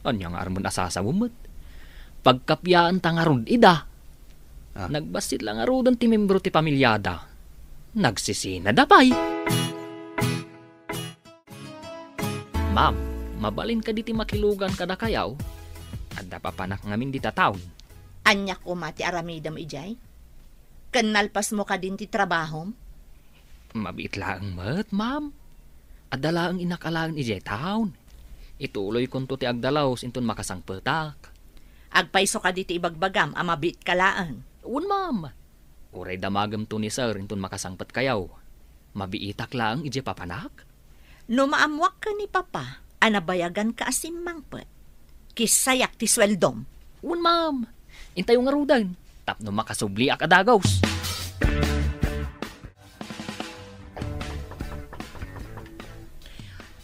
Ania nga armen a sasawem met? Pagkappiaanta ngarud ida. Ah. Nagbassit la ngaruden ti membro ti pamiliada. Nagsisinada pay. Ma'am, mabalin kadi ti makilugan kadakayo? Adda papanak ngamin dita town. Ania koma ti aramidem idiay? Ken nalpasmo kadin ti trabahom? Mabiit laeng met, ma'am. Adda laeng innak alaen idiay town. Ituloykonto ti agdalaus inton makasangpetak. Agpayso kadi ti ibagbagam a mabiitka laeng? Wen, ma'am. Uray damagemto ni sir inton makasangpetkayo. Mabiitak laeng idiay papanak? No maammoak ken ni Papa a nabayaganka a simmangpet, kissayak ti sueldom. Wen, ma'am. Intayo ngaruden tapno makasubliak a dagus.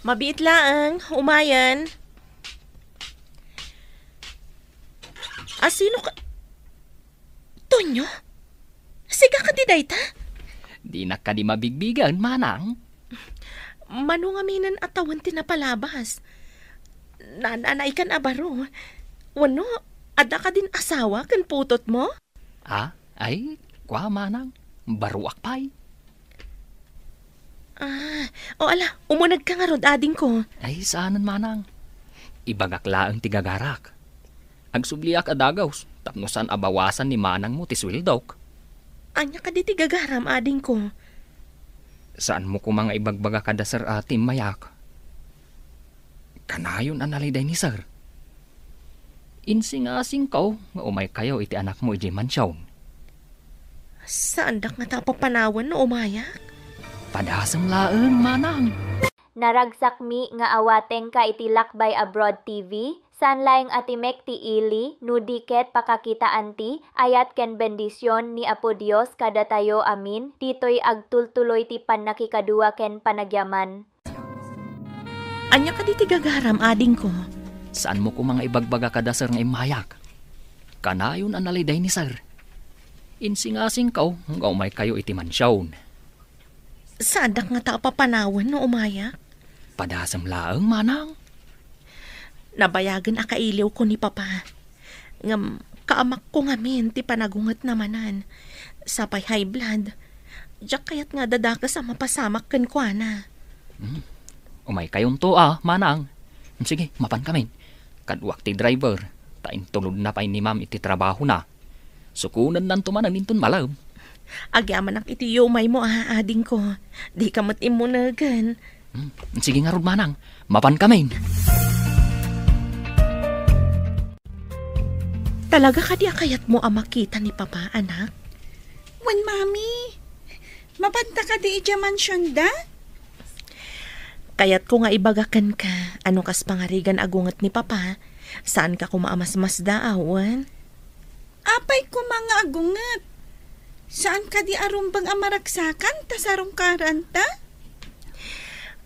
Mabiit laeng, umayen. Asino ka? Tonyo? Sika kadi dayta? Dinak kadi mabigbigen, manang. Mano ngaminen a tawen ti napalabas? Naan-anaykan a baro. Wenno, adda kadin asawa ken putotmo? Ah, ay, kua, manang. Baroak pay. Ah, o ala, umunegka ngarud, adingko. Ay, saanen, manang. Ibagak laeng ti gagarak. Agsubliak a dagus, tapno saan a bawasan ni manangmo ti sueldok. Ania kadi ti gagaram, adingko? Saanmo koma nga ibagbaga kada sir a timmayak? Kanayon a naliday ni sir. Insingasingko nga umaykayo iti anakmo idiay mansion. Saandak ngata a papanawen no umayak? Padasem laeng, manang. Naragsakmi nga awatengka iti Lakbay Abroad T V, saan laeng a timek ti ili, no di ket pakakitaanti ayat ken bendision ni Apo Dios kadatayo amin, ditoy agtultuloy ti pannakikadua ken panagyaman. Ania kadi ti gagaram, adingko? Saanmo koma nga ibagbaga kada sir nga immayak? Kanayon a naliday ni sir. Insingasingko nga umaykayo iti mansion. Saandak ngata a papanawen no umayak? Padasem laeng, manang. Nabayagen a kailiwko ni Papa. Ngem kaamakko ngamin ti panagungetna manen. Sapay high blood. Diak kayat nga dadakes a mapasamak kenkuana. Hmm. Umaykayonto a, manang. Sige, mapankamin. Kaduak ti driver, ta intulodna pay ni Ma'am iti trabahona. Sukonennanto manen inton malem. Agyamanak iti yumaymo a, adingko. Dika met immunegen. Hmm, sige ngarud, manang. Mapankamin. Talaga kadi a kayatmo a makita ni Papa, anak? Wen, Mami. Mapanta kadi idiay mansionda? Kayatko nga ibaga kenka a no kas pangarigan a gunget ni Papa, saanka koma a masmasdaaw, wen? Apay koma nga agunget? Saan kadi a rumbeng a maragsakan ta sarungkaranta?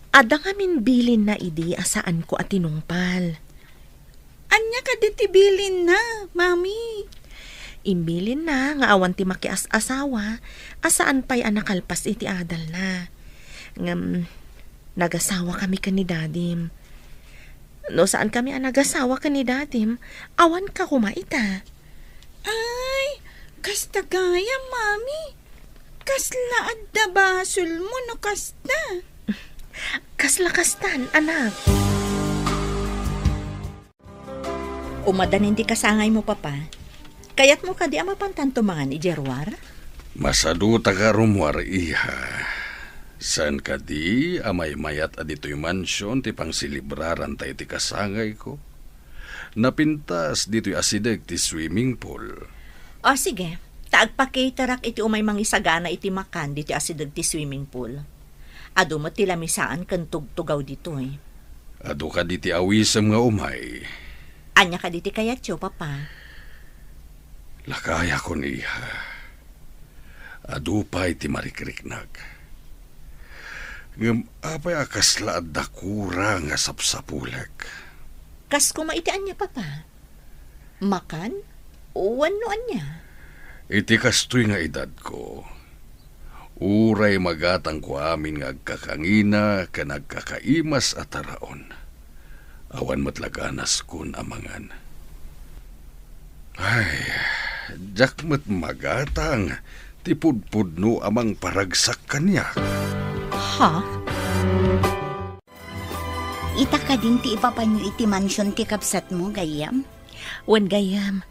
Adda ngamin bilinna idi a saanko a tinungpal. Ania kadi ti bilinna, Mami? Imbilinna nga awan ti makias-asawa a saan pay a nakalpas iti adalna. Ngem, nagasawakami ken ni Dadim. No saankami a nagasawa ken ni Dadim, awanka koma ita. Ay, kasta gayam, Mami. Kasla adda basolmo no kasta. Kasla kastan, anak. Umadanin ti kasangaymo, Papa. Kayatmo kadi a mapantanto mangan idiay ruar? Masaduta nga rummuar, iha. Saan kadi a maymayat a ditoy mansion ti pangselebraranta iti kasangayko? Napintas ditoy asideg ti swimming pool. O, sige. Ta agpakitarak iti umay mangisagana iti makan ditoy asideg ti swimming pool. Adu met ti lamisaan ken tugtugaw ditoy. Adu kadi ti awisem nga umay? Ania kadi ti kayatyo, Papa? Lakayakon, iha. Adu pay ti marikriknak. Ngem apay a kasla adda kura nga sapsapulek? Kas koma iti ania, Papa? Makan? Wenno ania? Iti kastoy nga edadko, uray magatangko amin nga agkakangina ken agkakaimas a taraon. Awan met la ganaskon a mangan. Ay, diak met magatang ti pudpudno a mangparagsak kaniak. Ha? Ita kadin ti ipapanyo iti mansion ti kabsatmo, gayyem? Wen, gayyem.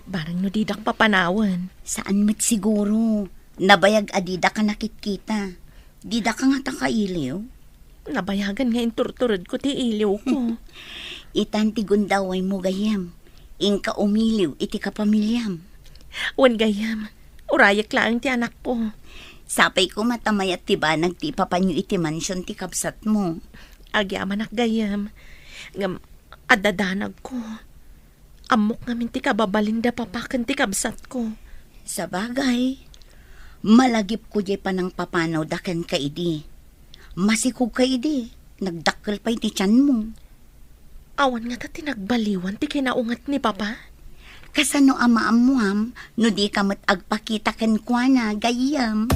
Bareng no didak papanawen. Saan met siguro. Nabayag a didak a nakitkita. Didak a ngata kailiw? Nabayagan nga inturturedko ti iliwko. Itan ti gundawaymo, gayyem. Inka umiliw iti kapamiliam. Wen, gayyem. Urayek laeng ti anakko. Sapay koma ta mayat ti banag ti ipapanyo iti mansion ti kabsatmo. Agyamanak, gayyem. Ngem, adda danagko. Ammok ngamin ti kababalin da papa ken ti kabsatko. Sabagay, malagipko diay panangpapanawda kenka idi. Masikogka idi, nagdakkel pay ti tianmo. Awan ngata ti nagbaliwan ti kinaunget ni papa? Kasano a maammuam no dika met agpakita kenkuana, gayyem?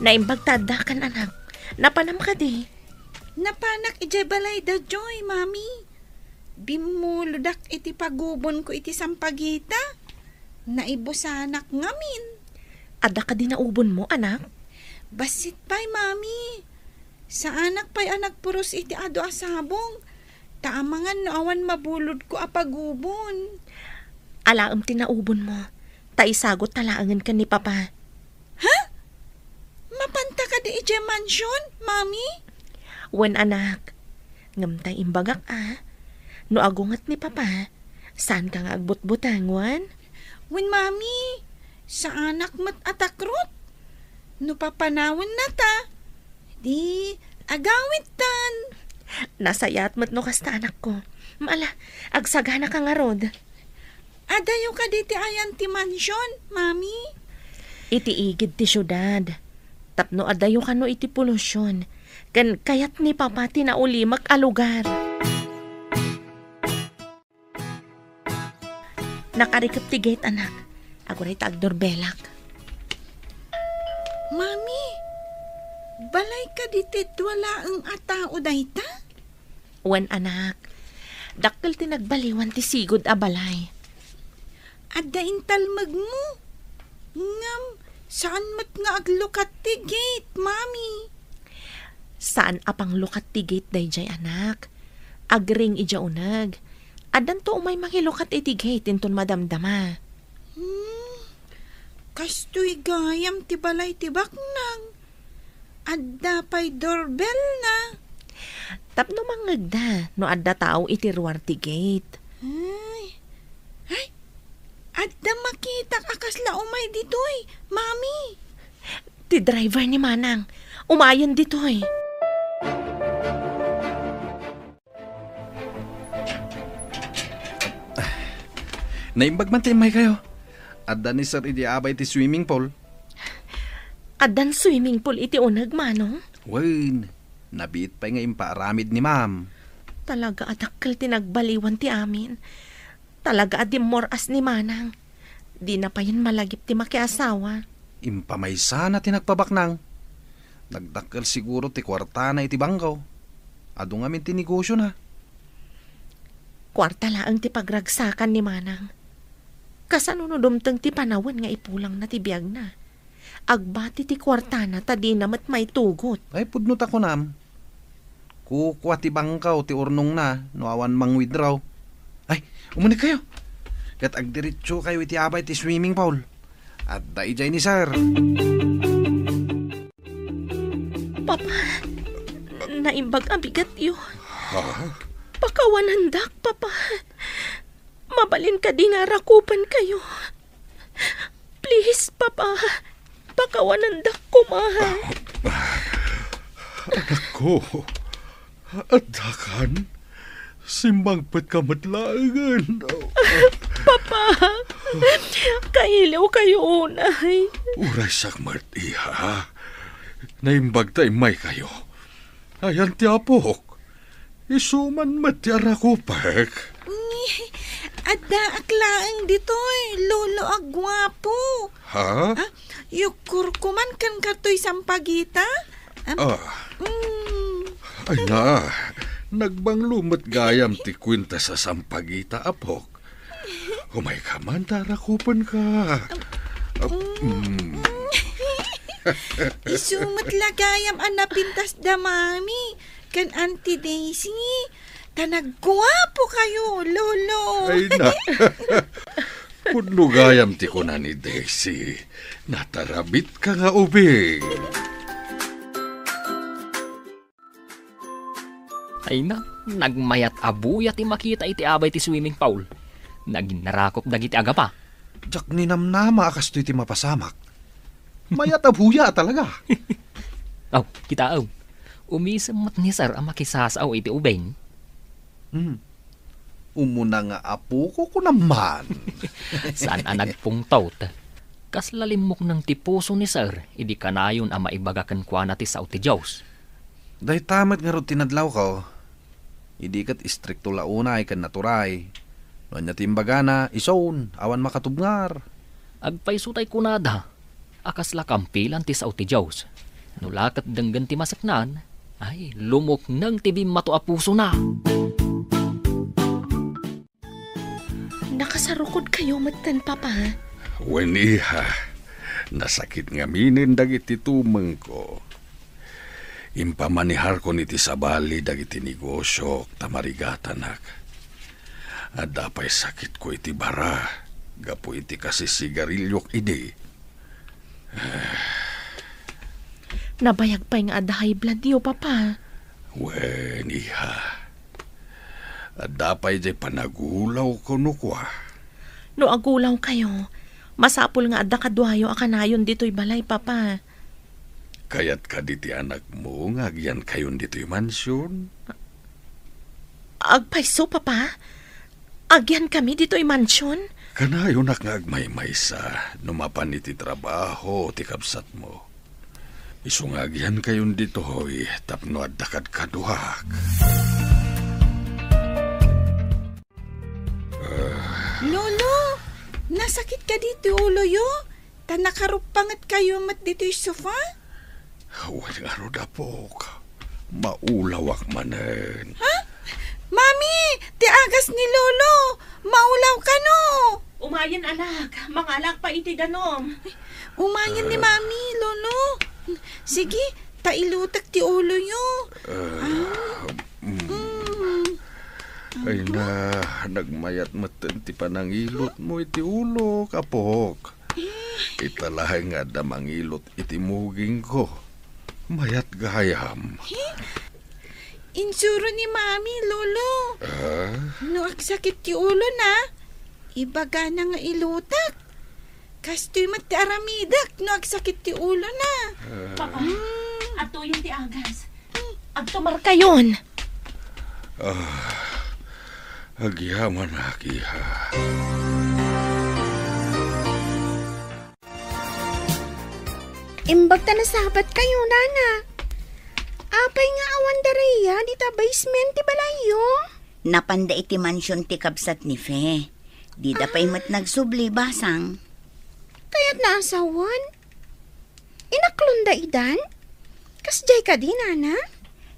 Naimbag ta addakan, anak. Napanam kadi? Napanak idiay balay da Joy, Mami. Bimmulodak iti pagubonko iti sampagita. Naibusanak ngamin. Adda kadi naubonmo, anak? Bassit pay, Mami. Saanak pay a nagpuros iti adu a sabong. Ta amangan no awan mabulodko a pagubon. Alaem ti naubonmo. Ta isagut ta laengen ken ni papa. Ha? Mapanta kadi idiay mansion, Mami? Wen, anak. Ngem ta imbagak a, no agunget ni papa, saanka nga agbutbuteng, wen? Wen, Mami. Saanak met a takrot. No papanawenna ta, di agawidtan. Nasayaat met no kasta, anakko. Ala, agsaganaka ngarud. Adayo kadi ti ayan ti mansion, Mami? Iti igid ti siudad. Tapno adayo kano iti polusion, ken kayat ni Papa ti naulimek a lugar. Nakarikep ti gate, anak. Aguray ta agdorbelak. Mami, balay kadi ti dua laeng a tao dayta? Wen, anak, dakkel ti nagbaliwan ti sigud a balay. Adda intalmegmo. Ngem, saan met nga aglukat ti gate, Mami? Saan a panglukat ti gate daydiay, anak. Agring idiay uneg. Addanto umay mangilukat iti gate inton madamdama. Hmm, kastoy gayam ti balay ti baknang. Adda pay doorbellna. Tapno mangngegda no adda tao iti ruar ti gate. Ay. Ay, adda makitak a kasla umay ditoy, Mami. Ti driver ni Manang. Umayen ditoy. Naimbag man ti immaykayo. Adda ni Sir idi abay ti swimming pool. Addan swimming pool iti uneg, Manong? Wen, nabiit pay nga impaaramid ni Ma'am. Talaga a dakkel ti nagbaliwan ti amin. Talaga a dimmor-as ni Manang. Dina payen malagip ti makiasawa. Impamaysana ti nagpabaknang. Nagdakkel siguro ti kuartana iti bangko. Adu ngamin ti negosiona. Kuarta laeng ti pagragsakan ni Manang. Kasano no dumteng ti panawen nga ipulangna ti biagna? Agbati ti kuartana ta dina met maitugot. Ay, pudno ta kunam. Kukua ti bangko ti urnongna no awan mang-withdraw. Ay, umunikkayo. Ket agdiretsokayo iti abay ti swimming pool. Adda idiay ni Sir. Papa, naimbag a bigatyo. Ha? Pakawanandak, Papa. Mabalin kadi nga arakupankayo? Please, Papa. Pakawanandak koma. Anakko, addakan. Simmangpetka met laengen. Papa, kailiwkayo unay. Uray siak met, iha. Naimbag ta immaykayo. Ayan ti apok. Isu man met ti arakupek. Ni, addaak laeng ditoy, lolo a guapo. Ha? Ah, yukkurko man ken katoy sampagita. Am, Ah. mm. Ay na, nagbanglo met gayam ti kuenta sa sampagita, apok. Umayka man, ta arakupenka. Ah, mm. Isu met la gayam a napintas da Mami ken Auntie Daisy. Ta nagguapokayo, Lolo. Ay na. Pudno gayam ti kuna ni Daisy. Natarabitka nga ubing. Ay na, nagmayat a buya ti makita iti abay ti swimming pool. Naginarakop dagiti agapa. Diak ninamnama a kastoy ti mapasamak. Mayat a buya talaga. Aw, kitaem. Umisem met ni Sir a makisasao iti ubing. Hmm. Umuna nga apoko, kunam man. Saan a nagpungtot. Kasla limmukneng ti puso ni Sir idi kanayon a maibaga kenkuana ti sao ti Dios. Dayta met ngarud ti nadlawko. Idi ket istrikto la unay ken naturay. No ania ti imbagana, isun, awan makatubngar. Agpayso tay kunada a kasla kampilan ti sao ti Dios. No la ket denggen ti maseknan, ay, lumukneng ti bimmato a pusona. Nakasarukodkayo metten, Papa? Wen, iha. Nasakit ngaminen dagiti tumengko. Impamaniharkon iti sabali dagiti negosiok ta marigatanak. Adda pay sakitko iti bara gapu iti kasisigariliok idi. Nabayag pay nga adda high blood yo, Papa. Wen, iha. Adda pay jay panagulawko no kua. No agulawkayo, masapul nga adda kaduayo a kanayon ditoy balay, Papa. Kayat kadi ti anakmo nga agyankayon ditoy mansion? Agpayso, Papa? Agyankami ditoy mansion? Kanayonak nga agmaymaysa no mapan iti trabaho ti kabsatmo. Isu nga agyankayon ditoy tapno adda kadkaduak. Ah. Lolo, nasakit kadi ti uloyo? Ta nakaruppangetkayo met ditoy sofa? Wen ngarud, apok. Maulawak manen. Ha? Mami, ti agas ni Lolo. Maulaw kano. Umayen, anak. Mangalak pa iti danum. Umayen ni Ah. Mami, Lolo. Sige, ta ilutek ti uloyo. Ah, Ah. mm. Mm. Ay na, nagmayat metten ti panangilutmo iti ulok, apok. Ita laeng nga adda mangilot iti mugingko. Mayat gayam. Insuro ni Mami, Lolo. Ah? No agsakit ti ulona, ibagana nga ilutek. Kastoy met ti aramidek no agsakit ti ulona. Ah. Papa, Mm. atuyen ti agas. Agtumarkayon. Ah, agyamanak, iha. Imbag ta nasabatkayo, nana. Apay nga awan da Rhea dita basement ti balayyo? Napanda iti mansion ti kabsat ni Fe. Dida pay met nagsubli, basang. Kayatna a sawen? Inaklonda idan? Kasdiay kadi, nana?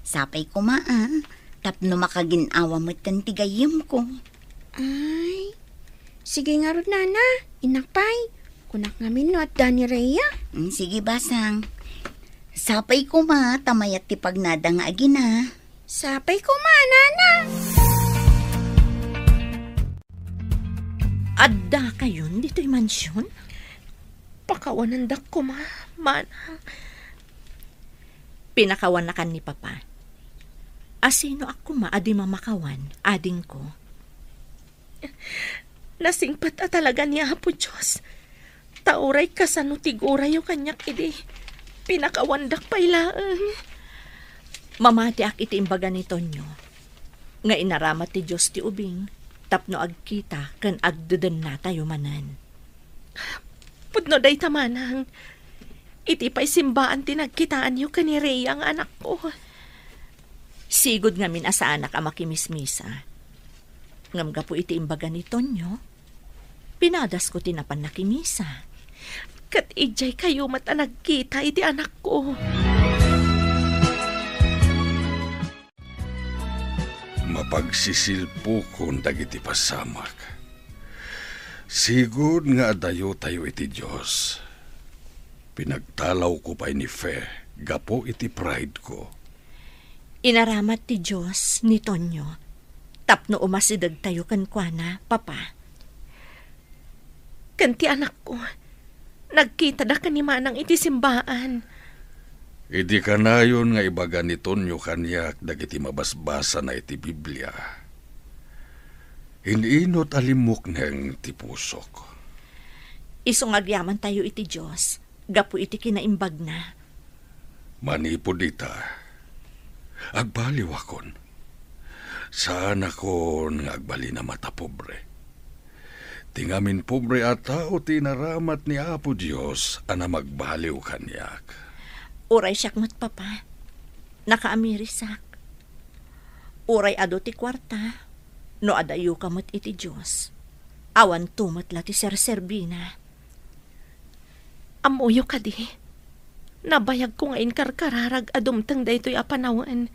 Sapay koma, a. Tapno makagin-awa metten ti gayyemko. Ay, sige ngarud, nana. Innak pay. Kunak ngamin no adda ni Rhea. Mm, sige, basang. Sapay koma, ta mayat ti pagnada nga agina. Sapay koma, nana. Adda kayon ditoy mansion? Pakawanandak koma, manang. Pinakawannakan ni Papa. Asinoak koma a di mamakawan, adingko? Nasingpet a talaga ni Apo Dios. Ta uray kasano ti gurayo kaniak idi pinakawandak pay laeng. Mamatiak iti imbaga ni Tonyo nga inaramat ti Dios ti ubing tapno agkita ken agdedennatayo manen. Pudno dayta, manang. Iti pay simbaan ti nagkitaanyo ken ni Rhea nga anakko. Sigud ngamin a saanak a makimismisa. Ngem gapu iti imbaga ni Tonyo, pinadasko ti napan nakimisa. Ket idiay kayo met a nagkita iti anakko. Mapagsisilpokon dagiti pasamak. Sigud nga adayotayo iti Dios. Pinagtalawko pay ni Fe gapu iti pride ko. Inaramat ti Dios ni Tonyo tapno umasidegtayo kenkuana, Papa. Ken ti anakko, nagkitada ken ni Manang iti simbaan. Idi kanayon nga ibaga ni Tonyo kaniak dagiti mabasbasana iti Biblia, in-inot a limmukneng ti pusok. Isu nga agyamantayo iti Dios gapu iti kinaimbagna. Manipud ita, agbaliwakon. Saanakon nga agbalin a matapobre. Ti ngamin pobre a tao ti inaramat ni Apo Dios a namagbaliw kaniak. Uray siak met, Papa, nakaamirisak. Uray adu ti kuarta, no adayoka met iti Dios, awanto met la ti serserbina. Ammoyo kadi, nabayagko nga inkarkararag a dumteng daytoy a panawen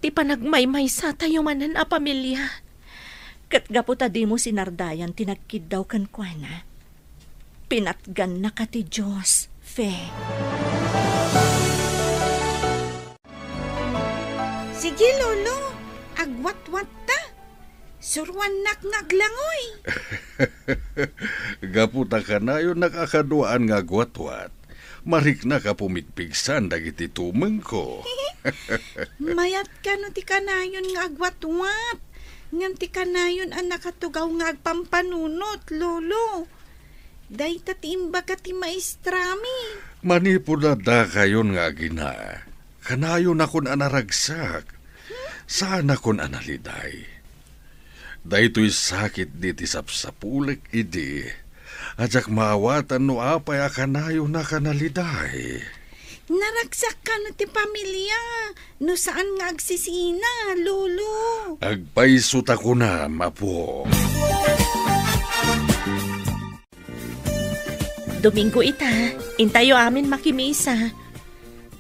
ti panagmaymaysatayo manen a pamilia. Ket gapu ta dimo sinardayan ti nagkiddaw kenkuana, pinatgannaka ti Dios, Fe. Sige, Lolo, agwatwatta. Suruannak nga aglangoy. Gapu ta kanayonnak a kaduaan nga agwatwat, mariknak a pumigpigsan dagiti tumengko. Mayat kano ti kanayon nga agwatwat, ngem ti kanayon a nakatugaw nga agpampanunot, Lolo. Dayta ti imbaga ti maestrami. Manipud addakayon nga agina, kanayonakon a naragsak, saanakon a naliday. Daytoy sakit diti sapsapulek idi, a diak maawatan no apay a kanayonak a naliday. Naragsak kano ti pamilia, no saan nga agsisina, Lolo. Agpayso ta kunam, Apo. Domingo ita, intayo amin makimisa.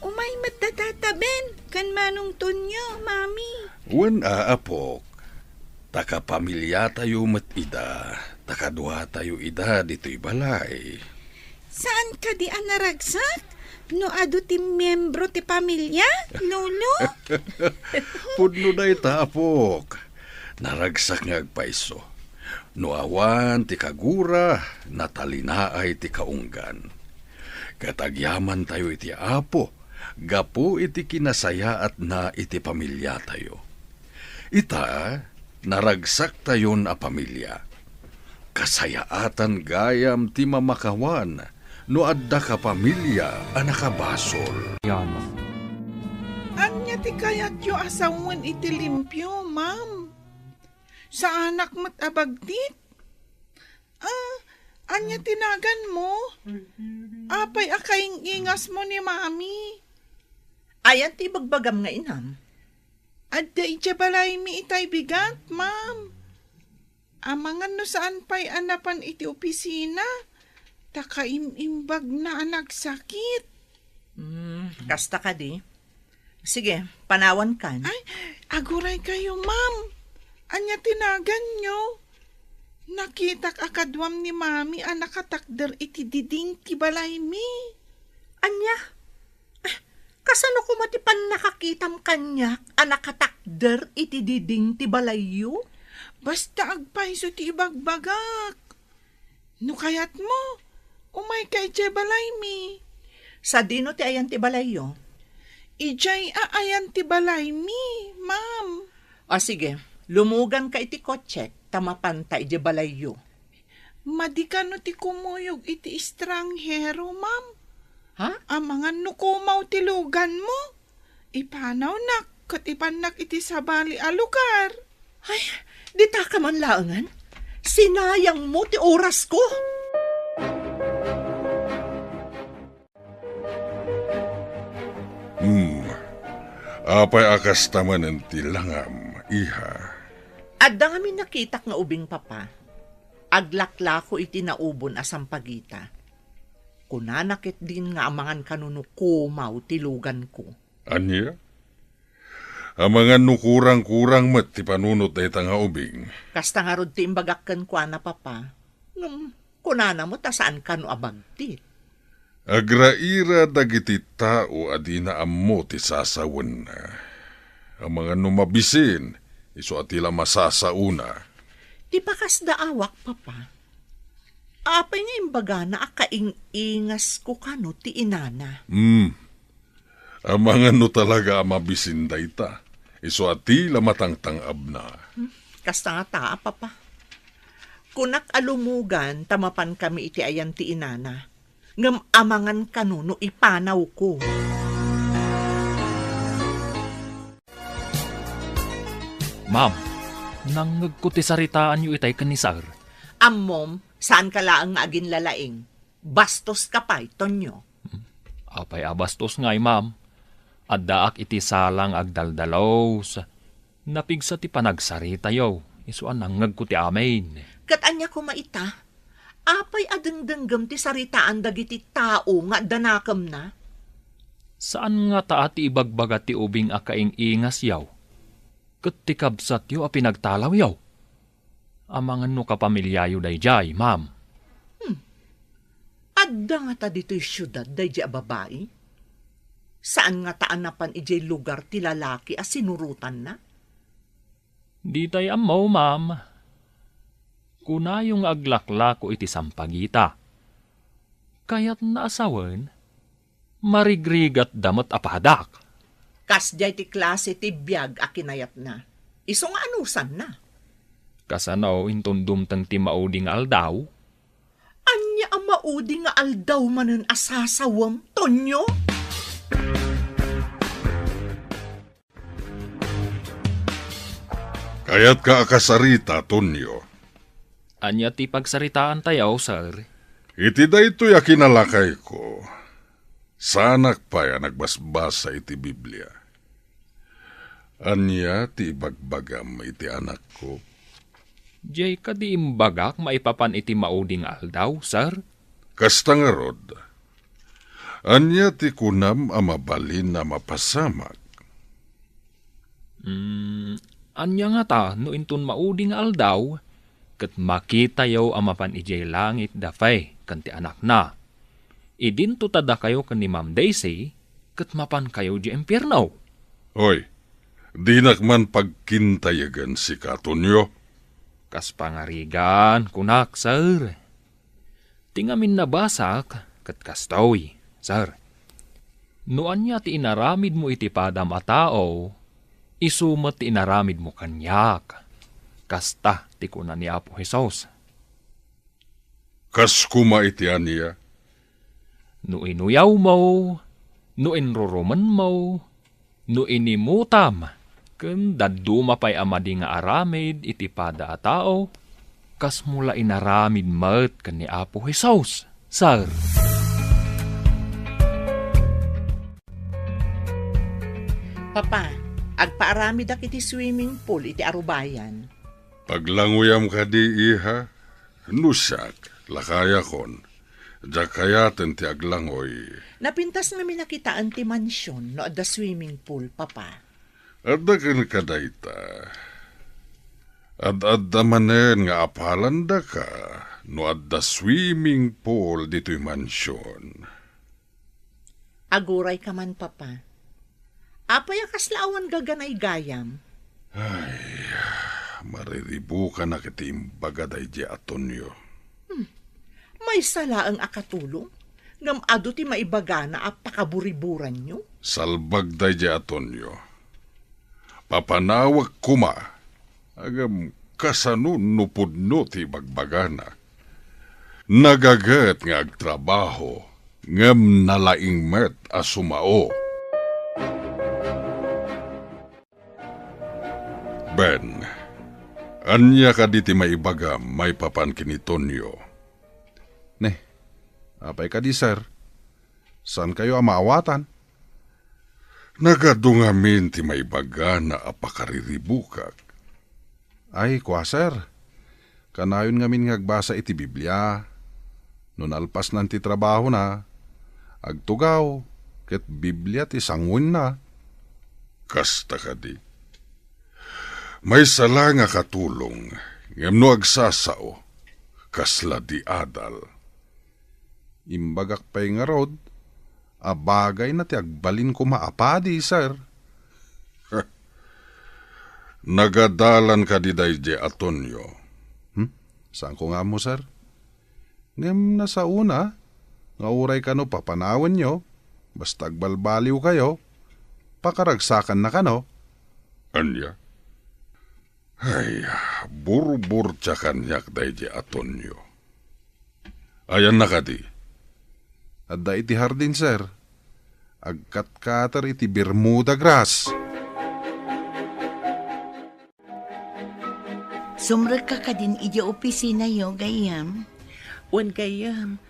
Umay met da Tata Ben ken Manong Tonyo, Mami. Wen a, apok. Ta kapamiliatayo met ida, ta kaduatayo ida ditoy balay. Saan kadi a naragsak no adu ti miembro ti pamilia, Lolo? Pudno dayta, apok. Naragsak nga agpayso. No awan ti kagura, natalinaay ti kaunggan. Ket agyamantayo iti Apo gapu iti kinasayaatna iti pamiliatayo. Ita, naragsaktayon a pamilia. Kasayaatan gayam ti mamakawan no adda kapamilia a nakabasol. Ania ti kayatyo a sawen iti limpio, ma'am? Saanak met a bagtit? Ah, ania ti naganmo? Apay a kaing-ingasmo ni Mami? Ayan ti ibagbagam nga inam? Adda idiay balaymi itay bigat, ma'am. Amangan no saan pay a napan iti opisina, ta kaim-imbagna a nagsakit. Hmm, kasta kadi. Sige, panawankan. Ay, aguray kayo, ma'am. Ania ti naganyo? Nakitak a kaduam ni Mami a nakatakder iti diding ti balaymi. Ania? Eh, kasano koma ti pannakakitam kaniak a nakatakder iti diding ti balayyo? Basta agpayso ti ibagbagak. No kayatmo, umayka idiay balaymi. Sadino ti ayan ti balayyo? Idiay a ayan ti balaymi, ma'am. O sige, lumuganka iti kotsek ta mapanta idiay balayyo. Madi kano ti kumuyog iti estranghero, ma'am? Ha? Amangan no kumaw ti luganmo. Ipanawnak ket ipannak iti sabali a lugar. Ay, dita ka man laengen? Sinayangmo ti orasko. Hmm. Apay a kasta manen ti langam, iha? Adda ngamin nakitak nga ubing, Papa. Aglaklako iti naubon a sampagita. Kunana ketdin nga amangan kano no kumaw ti luganko. Ania? Amangan no kurang-kurang met ti panunot dayta nga ubing. Kasta ngarud ti imbagak kenkuana, Papa. Ngem kunana met a saan kano a bagtit. Agraira dagiti tao a dina ammo ti sasawenna. Amangan no mabisin, isu a ti la masasaona. Ti pakasdaawak, Papa. Apay nga imbagana a kaing-ingasko kano ti inana? Hmm. Amangan no talaga a mabisin dayta. Isu a ti la matangtang-abna. Hmm, kasta ngata, Papa. Kunak a lumugan ta mapankami iti ayan ti inana. Ngem amangan kano no ipanawko. Ma'am, nangngegko ti saritaanyo itay ken ni Sir. Ammom, saanka laeng nga aginlalaing. Bastoska pay, Tonyo. Apay a bastos ngay, ma'am? Addaak iti sala nga agdaldalus. Napigsa ti panagsaritayo, isu a nangngegko ti amin. Ket ania koma ita? Apay a dengdenggem ti saritaan dagiti tao nga adda nakemna? Saan ngata a ti ibagbaga ti ubing a kaing-ingasyo ket ti kabsatyo a pinagtalawyo? Amangan no kapamiliayo daydiay, ma'am. Hmm. Adda ngata ditoy siudad daydiay a babai? Saan ngata a napan idiay lugar ti lalaki a sinurotanna? Ditay ammo, ma'am. Kunayo nga aglaklako iti sampagita. Kayatna a sawen, marigrigatda met a padak. Kasdiay ti klase ti biag a kinayatna. Isu nga anusanna. Kasano inton dumteng ti maudi nga aldaw? Ania a maudi nga aldaw manen a sasawem, Tonyo? Kayatka a kasarita, Tonyo? Ania ti pagsaritaantayo, sir? Iti daytoy a kinalakayko, saanak pay a nagbasbasa iti Biblia. Ania ti ibagbagam iti anakko? Diay kadi imbagak maipapan iti maudi nga aldaw, sir? Kasta ngarud, ania ti kunam a mabalin a mapasamak? Mm, ania ngata no inton maudi nga aldaw, ket makitayo a mapan idiay langit da Faye ken ti anakna? Idinto ta dakayo ken ni Ma'am Daisy ket mapankayo idiay impierno. Hoy, dinak man pagkintayagan sika, Tonyo. Kas pangarigan, kunak, sir. Ti ngamin nabasak ket kastoy, sir. No ania ti inaramidmo iti padam a tao, isu met ti inaramidmo kaniak. Kasta ti kuna ni Apo Jesus. Kas koma iti ania? No inuyawmo, no inrurumenmo, no inimutam, ken dadduma pay a madi nga aramid iti pada a tao, kasmo la inaramid met ken ni Apo Jesus, sir. Papa, agpaaramidak iti swimming pool iti arubayan. Paglangoyam kadi, iha? No siak, lakayakon. Diak kayaten ti aglangoy. Napintas ngamin a kitaen ti mansion no adda swimming pool, Papa. Adda kenka dayta. Ad-adda manen nga apalandaka no adda swimming pool ditoy mansion. Agurayka man, Papa. Apay a kasla awan gaganay gayam? Ay, mariribukanak iti imbaga daydi Atonio. Hmm. Maysa laeng a katulong, ngem adu ti maibagana a pakaburiburanyo? Salbag daydi Atonio. Papanawek koma, ngem kasano no pudno ti ibagbagana? Nagaget nga agtrabaho, ngem nalaing met a sumao. Ben, ania kadi ti maibagam maipapan ken ni Tonio? Ne, apay kadi, sir? Saankayo a maawatan? Nagadu ngamin ti maibagana a pakariribukak. Ay, kua, sir. Kanayon ngamin nga agbasa iti Biblia. No nalpasnan ti trabahona, agtugaw ket Biblia ti sanguenna. Kasta kadi. Maysa la nga katulong, ngem no agsasao, kasla di adal. Imbagak pay ngarud a bagayna ti agbalin koma a padi, sir. Nagadalan kadi daydi Atonio? Hmm? Saanko nga ammo, sir. Ngem nasaona nga uray kano papanawenyo, basta agbalbaliwkayo, pakaragsakanna kano. Ania? Ay, burburtia kaniak daydi Atonio. Ayanna kadi? Adda iti hardin, sir. Agkatkater iti Bermuda grass. Sumrekka kadin idiay opisinayo, gayyem? Wen, gayyem.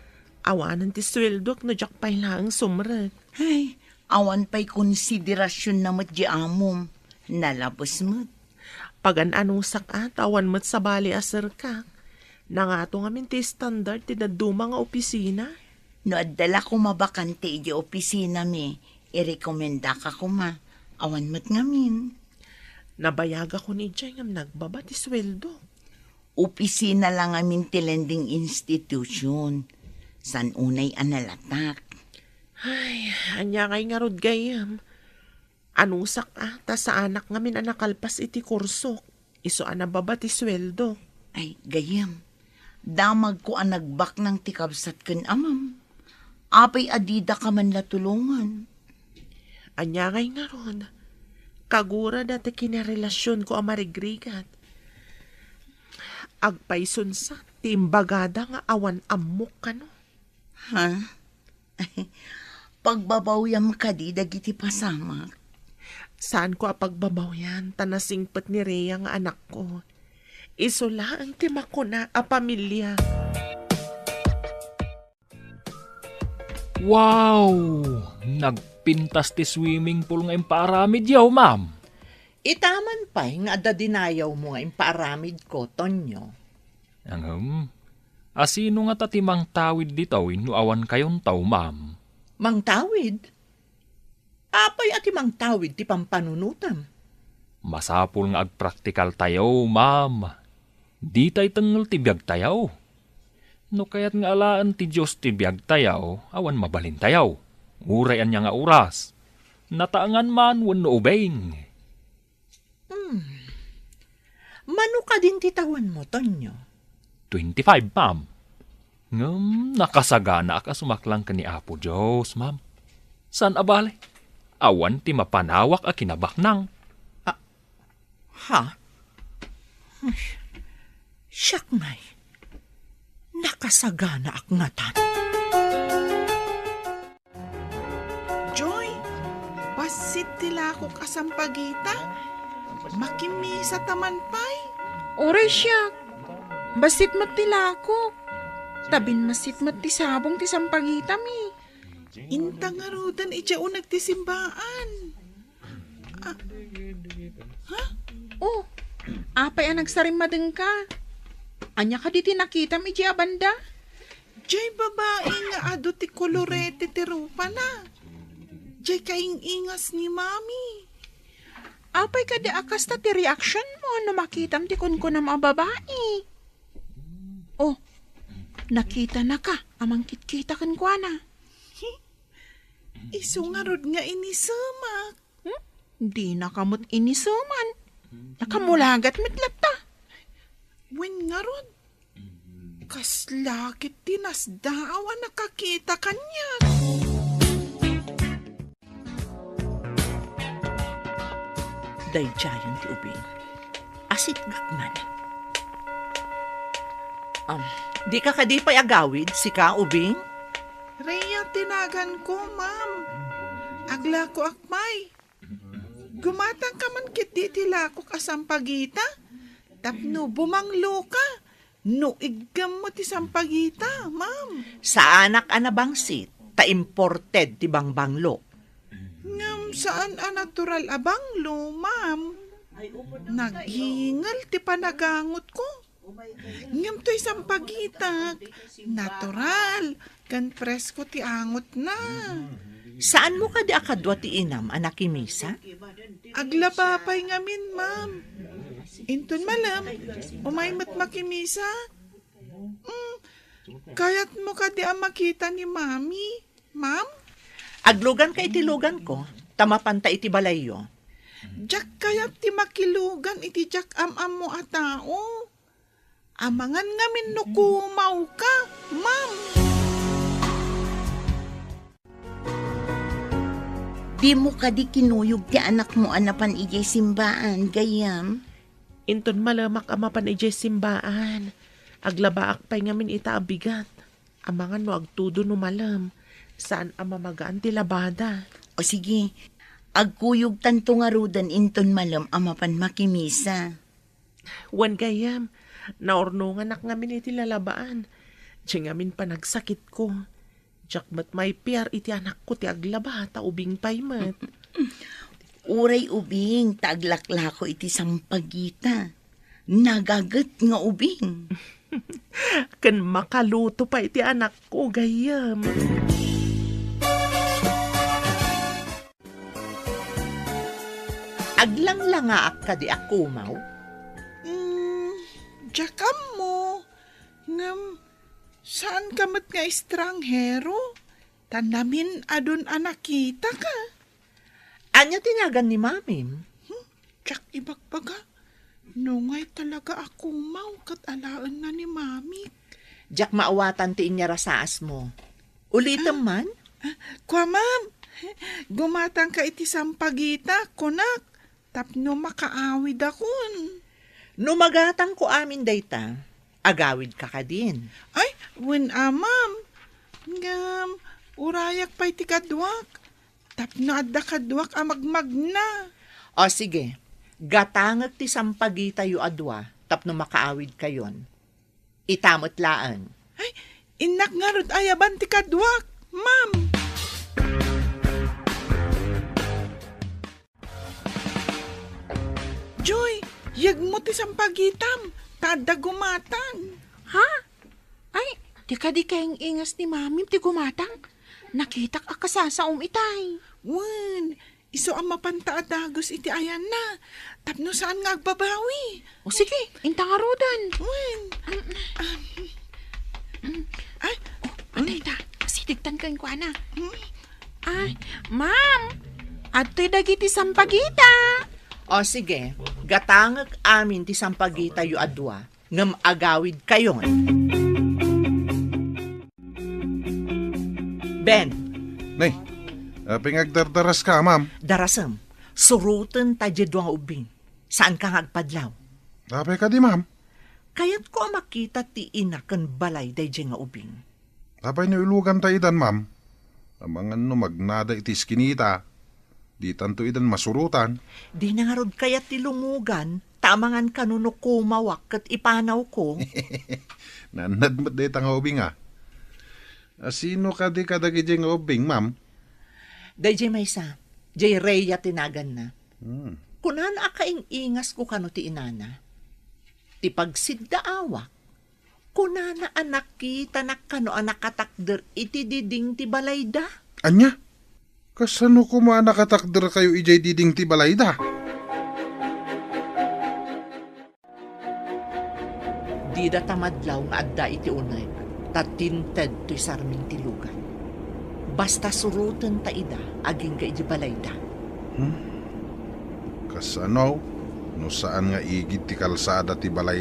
Awanen ti sueldok no diak pay laeng sumrek. Ay, awan pay konsiderasyon na met di amom. Nalabes met. Pagan-anusak a, ta awan met sabali a serkak. Nangato ngamin ti standard ti dadduma nga opisina. No adda la koma bakante idiay opisinami, irekomendaka koma. Awan met ngamin. Nabayagakon idiay ngem nagbaba ti sueldo. Opisina la ngamin ti lending institution. Saan unay a nalatak. Ay, ania ngay ngarud gayyem? Anusak a, ta saanak ngamin a nakalpas iti kursok. Isu a nababa ti sueldo. Ay, gayyem. Damagko a nagbaknang ti kabsat ken amam. Apay a didaka man la tulongan? Ania ngay ngarud? Kagurada ti kinarelasionko a marigrigat. Agpaysunsa ti imbagada nga awan ammok kano. Ha? Pagbabawyam kadi dagiti pasamak? Saanko a pagbabawyan, ta nasingpet ni Rhea nga anakko. Isu laeng ti makuna a pamilia. Wow! Nagpintas ti swimming pool nga impaaramidyo, ma'am. Itaman pay nga adda dinayawmo nga impaaramidko, Tonyo. Ngem, asino ngata ti mangtawid ditoy no awan kayonto, ma'am? Mangtawid? Apay a ti mangtawid ti pampanunotam? Masapul nga agpraktikaltayo, ma'am. Ditay tengngel ti biagtayo. No kayat nga alaen ti Dios ti biagtayo, awan mabalintayo. Uray ania nga oras. Nataengan man wenno ubing. Hmm. Mano kadin ti tawenmo, Tonyo? Twenty-five, ma'am. Ngem nakasaganaak a sumaklang ken ni Apo Dios, ma'am. Saan a bale, awan ti mapanawak a kinabaknang. Ah, ha? Ay, siak ngay, nakasaganaak ngatan. Joy, bassit ti lakok a sampagita. Makimmisa ta man pay. Uray siak, bassit met ti lakok. Ta binmassit met ti sabong ti sampagitami. Inta ngaruden idiay uneg ti simbaan. Ah. Ha? Oh, apay a nagsarimmadengka? Ania kadi ti nakitam idiay a banda? Jay babai nga adu ti kolorete ti rupana. Jay kaing-ingas ni Mami. Apay kadi a kasta ti reaction mo no makitam ti kunkunam a babai? Oh, nakitanaka a mangkitkita kenkuana. Isu ngarud nga inisemak. Hmm? Dinaka met iniseman. Nakamulagat met latta. Wen ngarud, kasla ket ti nasdaaw a nakakita kaniak. Daydiayen ti ubing. Asitgak man. Am, di ka kadi pay agawid, sika, ubing? Rhea ti naganko, ma'am. Aglakoak pay. Gumatangka man ketdi iti lakok a sampagita tapno bumangloka no iggammo ti sampagita, ma'am. Saanak a nabangsit, ta imported ti bangbanglo. Ngem saan a natural a banglo, ma'am. Naghingel ti panagangotko. Ngem toy sampagitak, natural, ken presko ti angotna. Saanmo kadi a kadua ti inam a nakimisa? Aglaba pay ngamin, ma'am. Inton malem, umay met makimisa. Mm, kayatmo kadi a makita ni Mami, ma'am? Agluganka iti luganko, ta mapanta iti balayyo. Diak kayat ti makilugan iti diak am-ammo a tao. Amangan ngamin no kumawka, ma'am. Dimo kadi kinuyog ti anakmo a napan idiay simbaan, gayyem? Inton malemak a mapan idiay simbaan, aglabaak pay ngamin ita a bigat. Amangan no agtudo no malem, saan a mamagaan ti labada. O sige, agkuyogtanto ngaruden inton malem a mapan makimisa. Wen gayyem, naurnonganak ngamin iti lalabaan. Diay ngamin panagsakitko. Diak met maipiar iti anakko ti aglaba, ta ubing pay met. Uray ubing, ta aglaklako iti sampagita. Nagaget nga ubing. Ken makaluto pay ti anakko, gayyem. Aglanglangaak kadi a kumaw? Mm, diak ammo. Ngem, saanka met nga estranghero? Ta namin-adun a nakitaka. Ania ti nagan ni Mamim? Hmm? Diak ibagbaga. Nungay talaga a kumaw ket alaenna ni Mamik. Diak maawatan ti inyarasaasmo. Ulitem man? Ah, kua, ma'am. Gumatangka iti sampagita, kunak, tapno makaawidakon. No magatangko amin dayta, agawidka kadin. Ay, wen a, ma'am. Ngem, urayak pay ti kaduak. Tapno adda kaduak a magmagna. O sige, gatangek ti sampagitayo a dua tapno makaawidkayon. Ita met laeng. Ay, innak ngarud ayaban ti kaduak, ma'am. Joy, yegmo ti sampagitam, ta adda gumatang. Ha? Ay, di kadi kaing-ingas ni Mamim ti gumatang? Nakitak a kasasaom itay. Wen, isu a mapanta a dagus iti ayanna, tapno saan nga agbabawi. O sige, inta ngaruden. Wen. Ay, oh, adda ita. Sidegtan kenkuana. Ay, ma'am, adtoy dagiti sampagita. O sige, gatangek amin ti sampagitayo a dua. Ngem agawidkayon. Ben. Nay, apay nga agdardaraska, ma'am? Darasem, suroten ta diay dua nga ubbing. Saanka nga agpadlaw? Apay kadi, ma'am? Kayatko a makita ti ina ken balay daydiay nga ubbing. Apay no iluganta idan, ma'am? Amangan no magnada iti iskinita. Ditanto idan masurotan. Dina ngarud kayat ti lumugan, ta amangan kano no kumawak ket ipanawko. Nannad met dayta nga ubing, a. A, sino kadi kadagiti nga ubing, ma'am? Daydiay maysa, diay Rhea ti naganna. Hmm. Kunana a kaing-ingasko kano ti inana. Ti pagsiddaawak, kunana a nakitanak kano a nakatakder iti diding ti balayda. Ania? Kasano koma a nakatakderkayo idiay diding ti balayda? Dida ta madlaw nga adda iti uneg, ta tinted toy sarming ti lugan. Basta surotenta ida agingga idi balayda. Hmm? Kasano no saan nga igid ti kalsada ti balay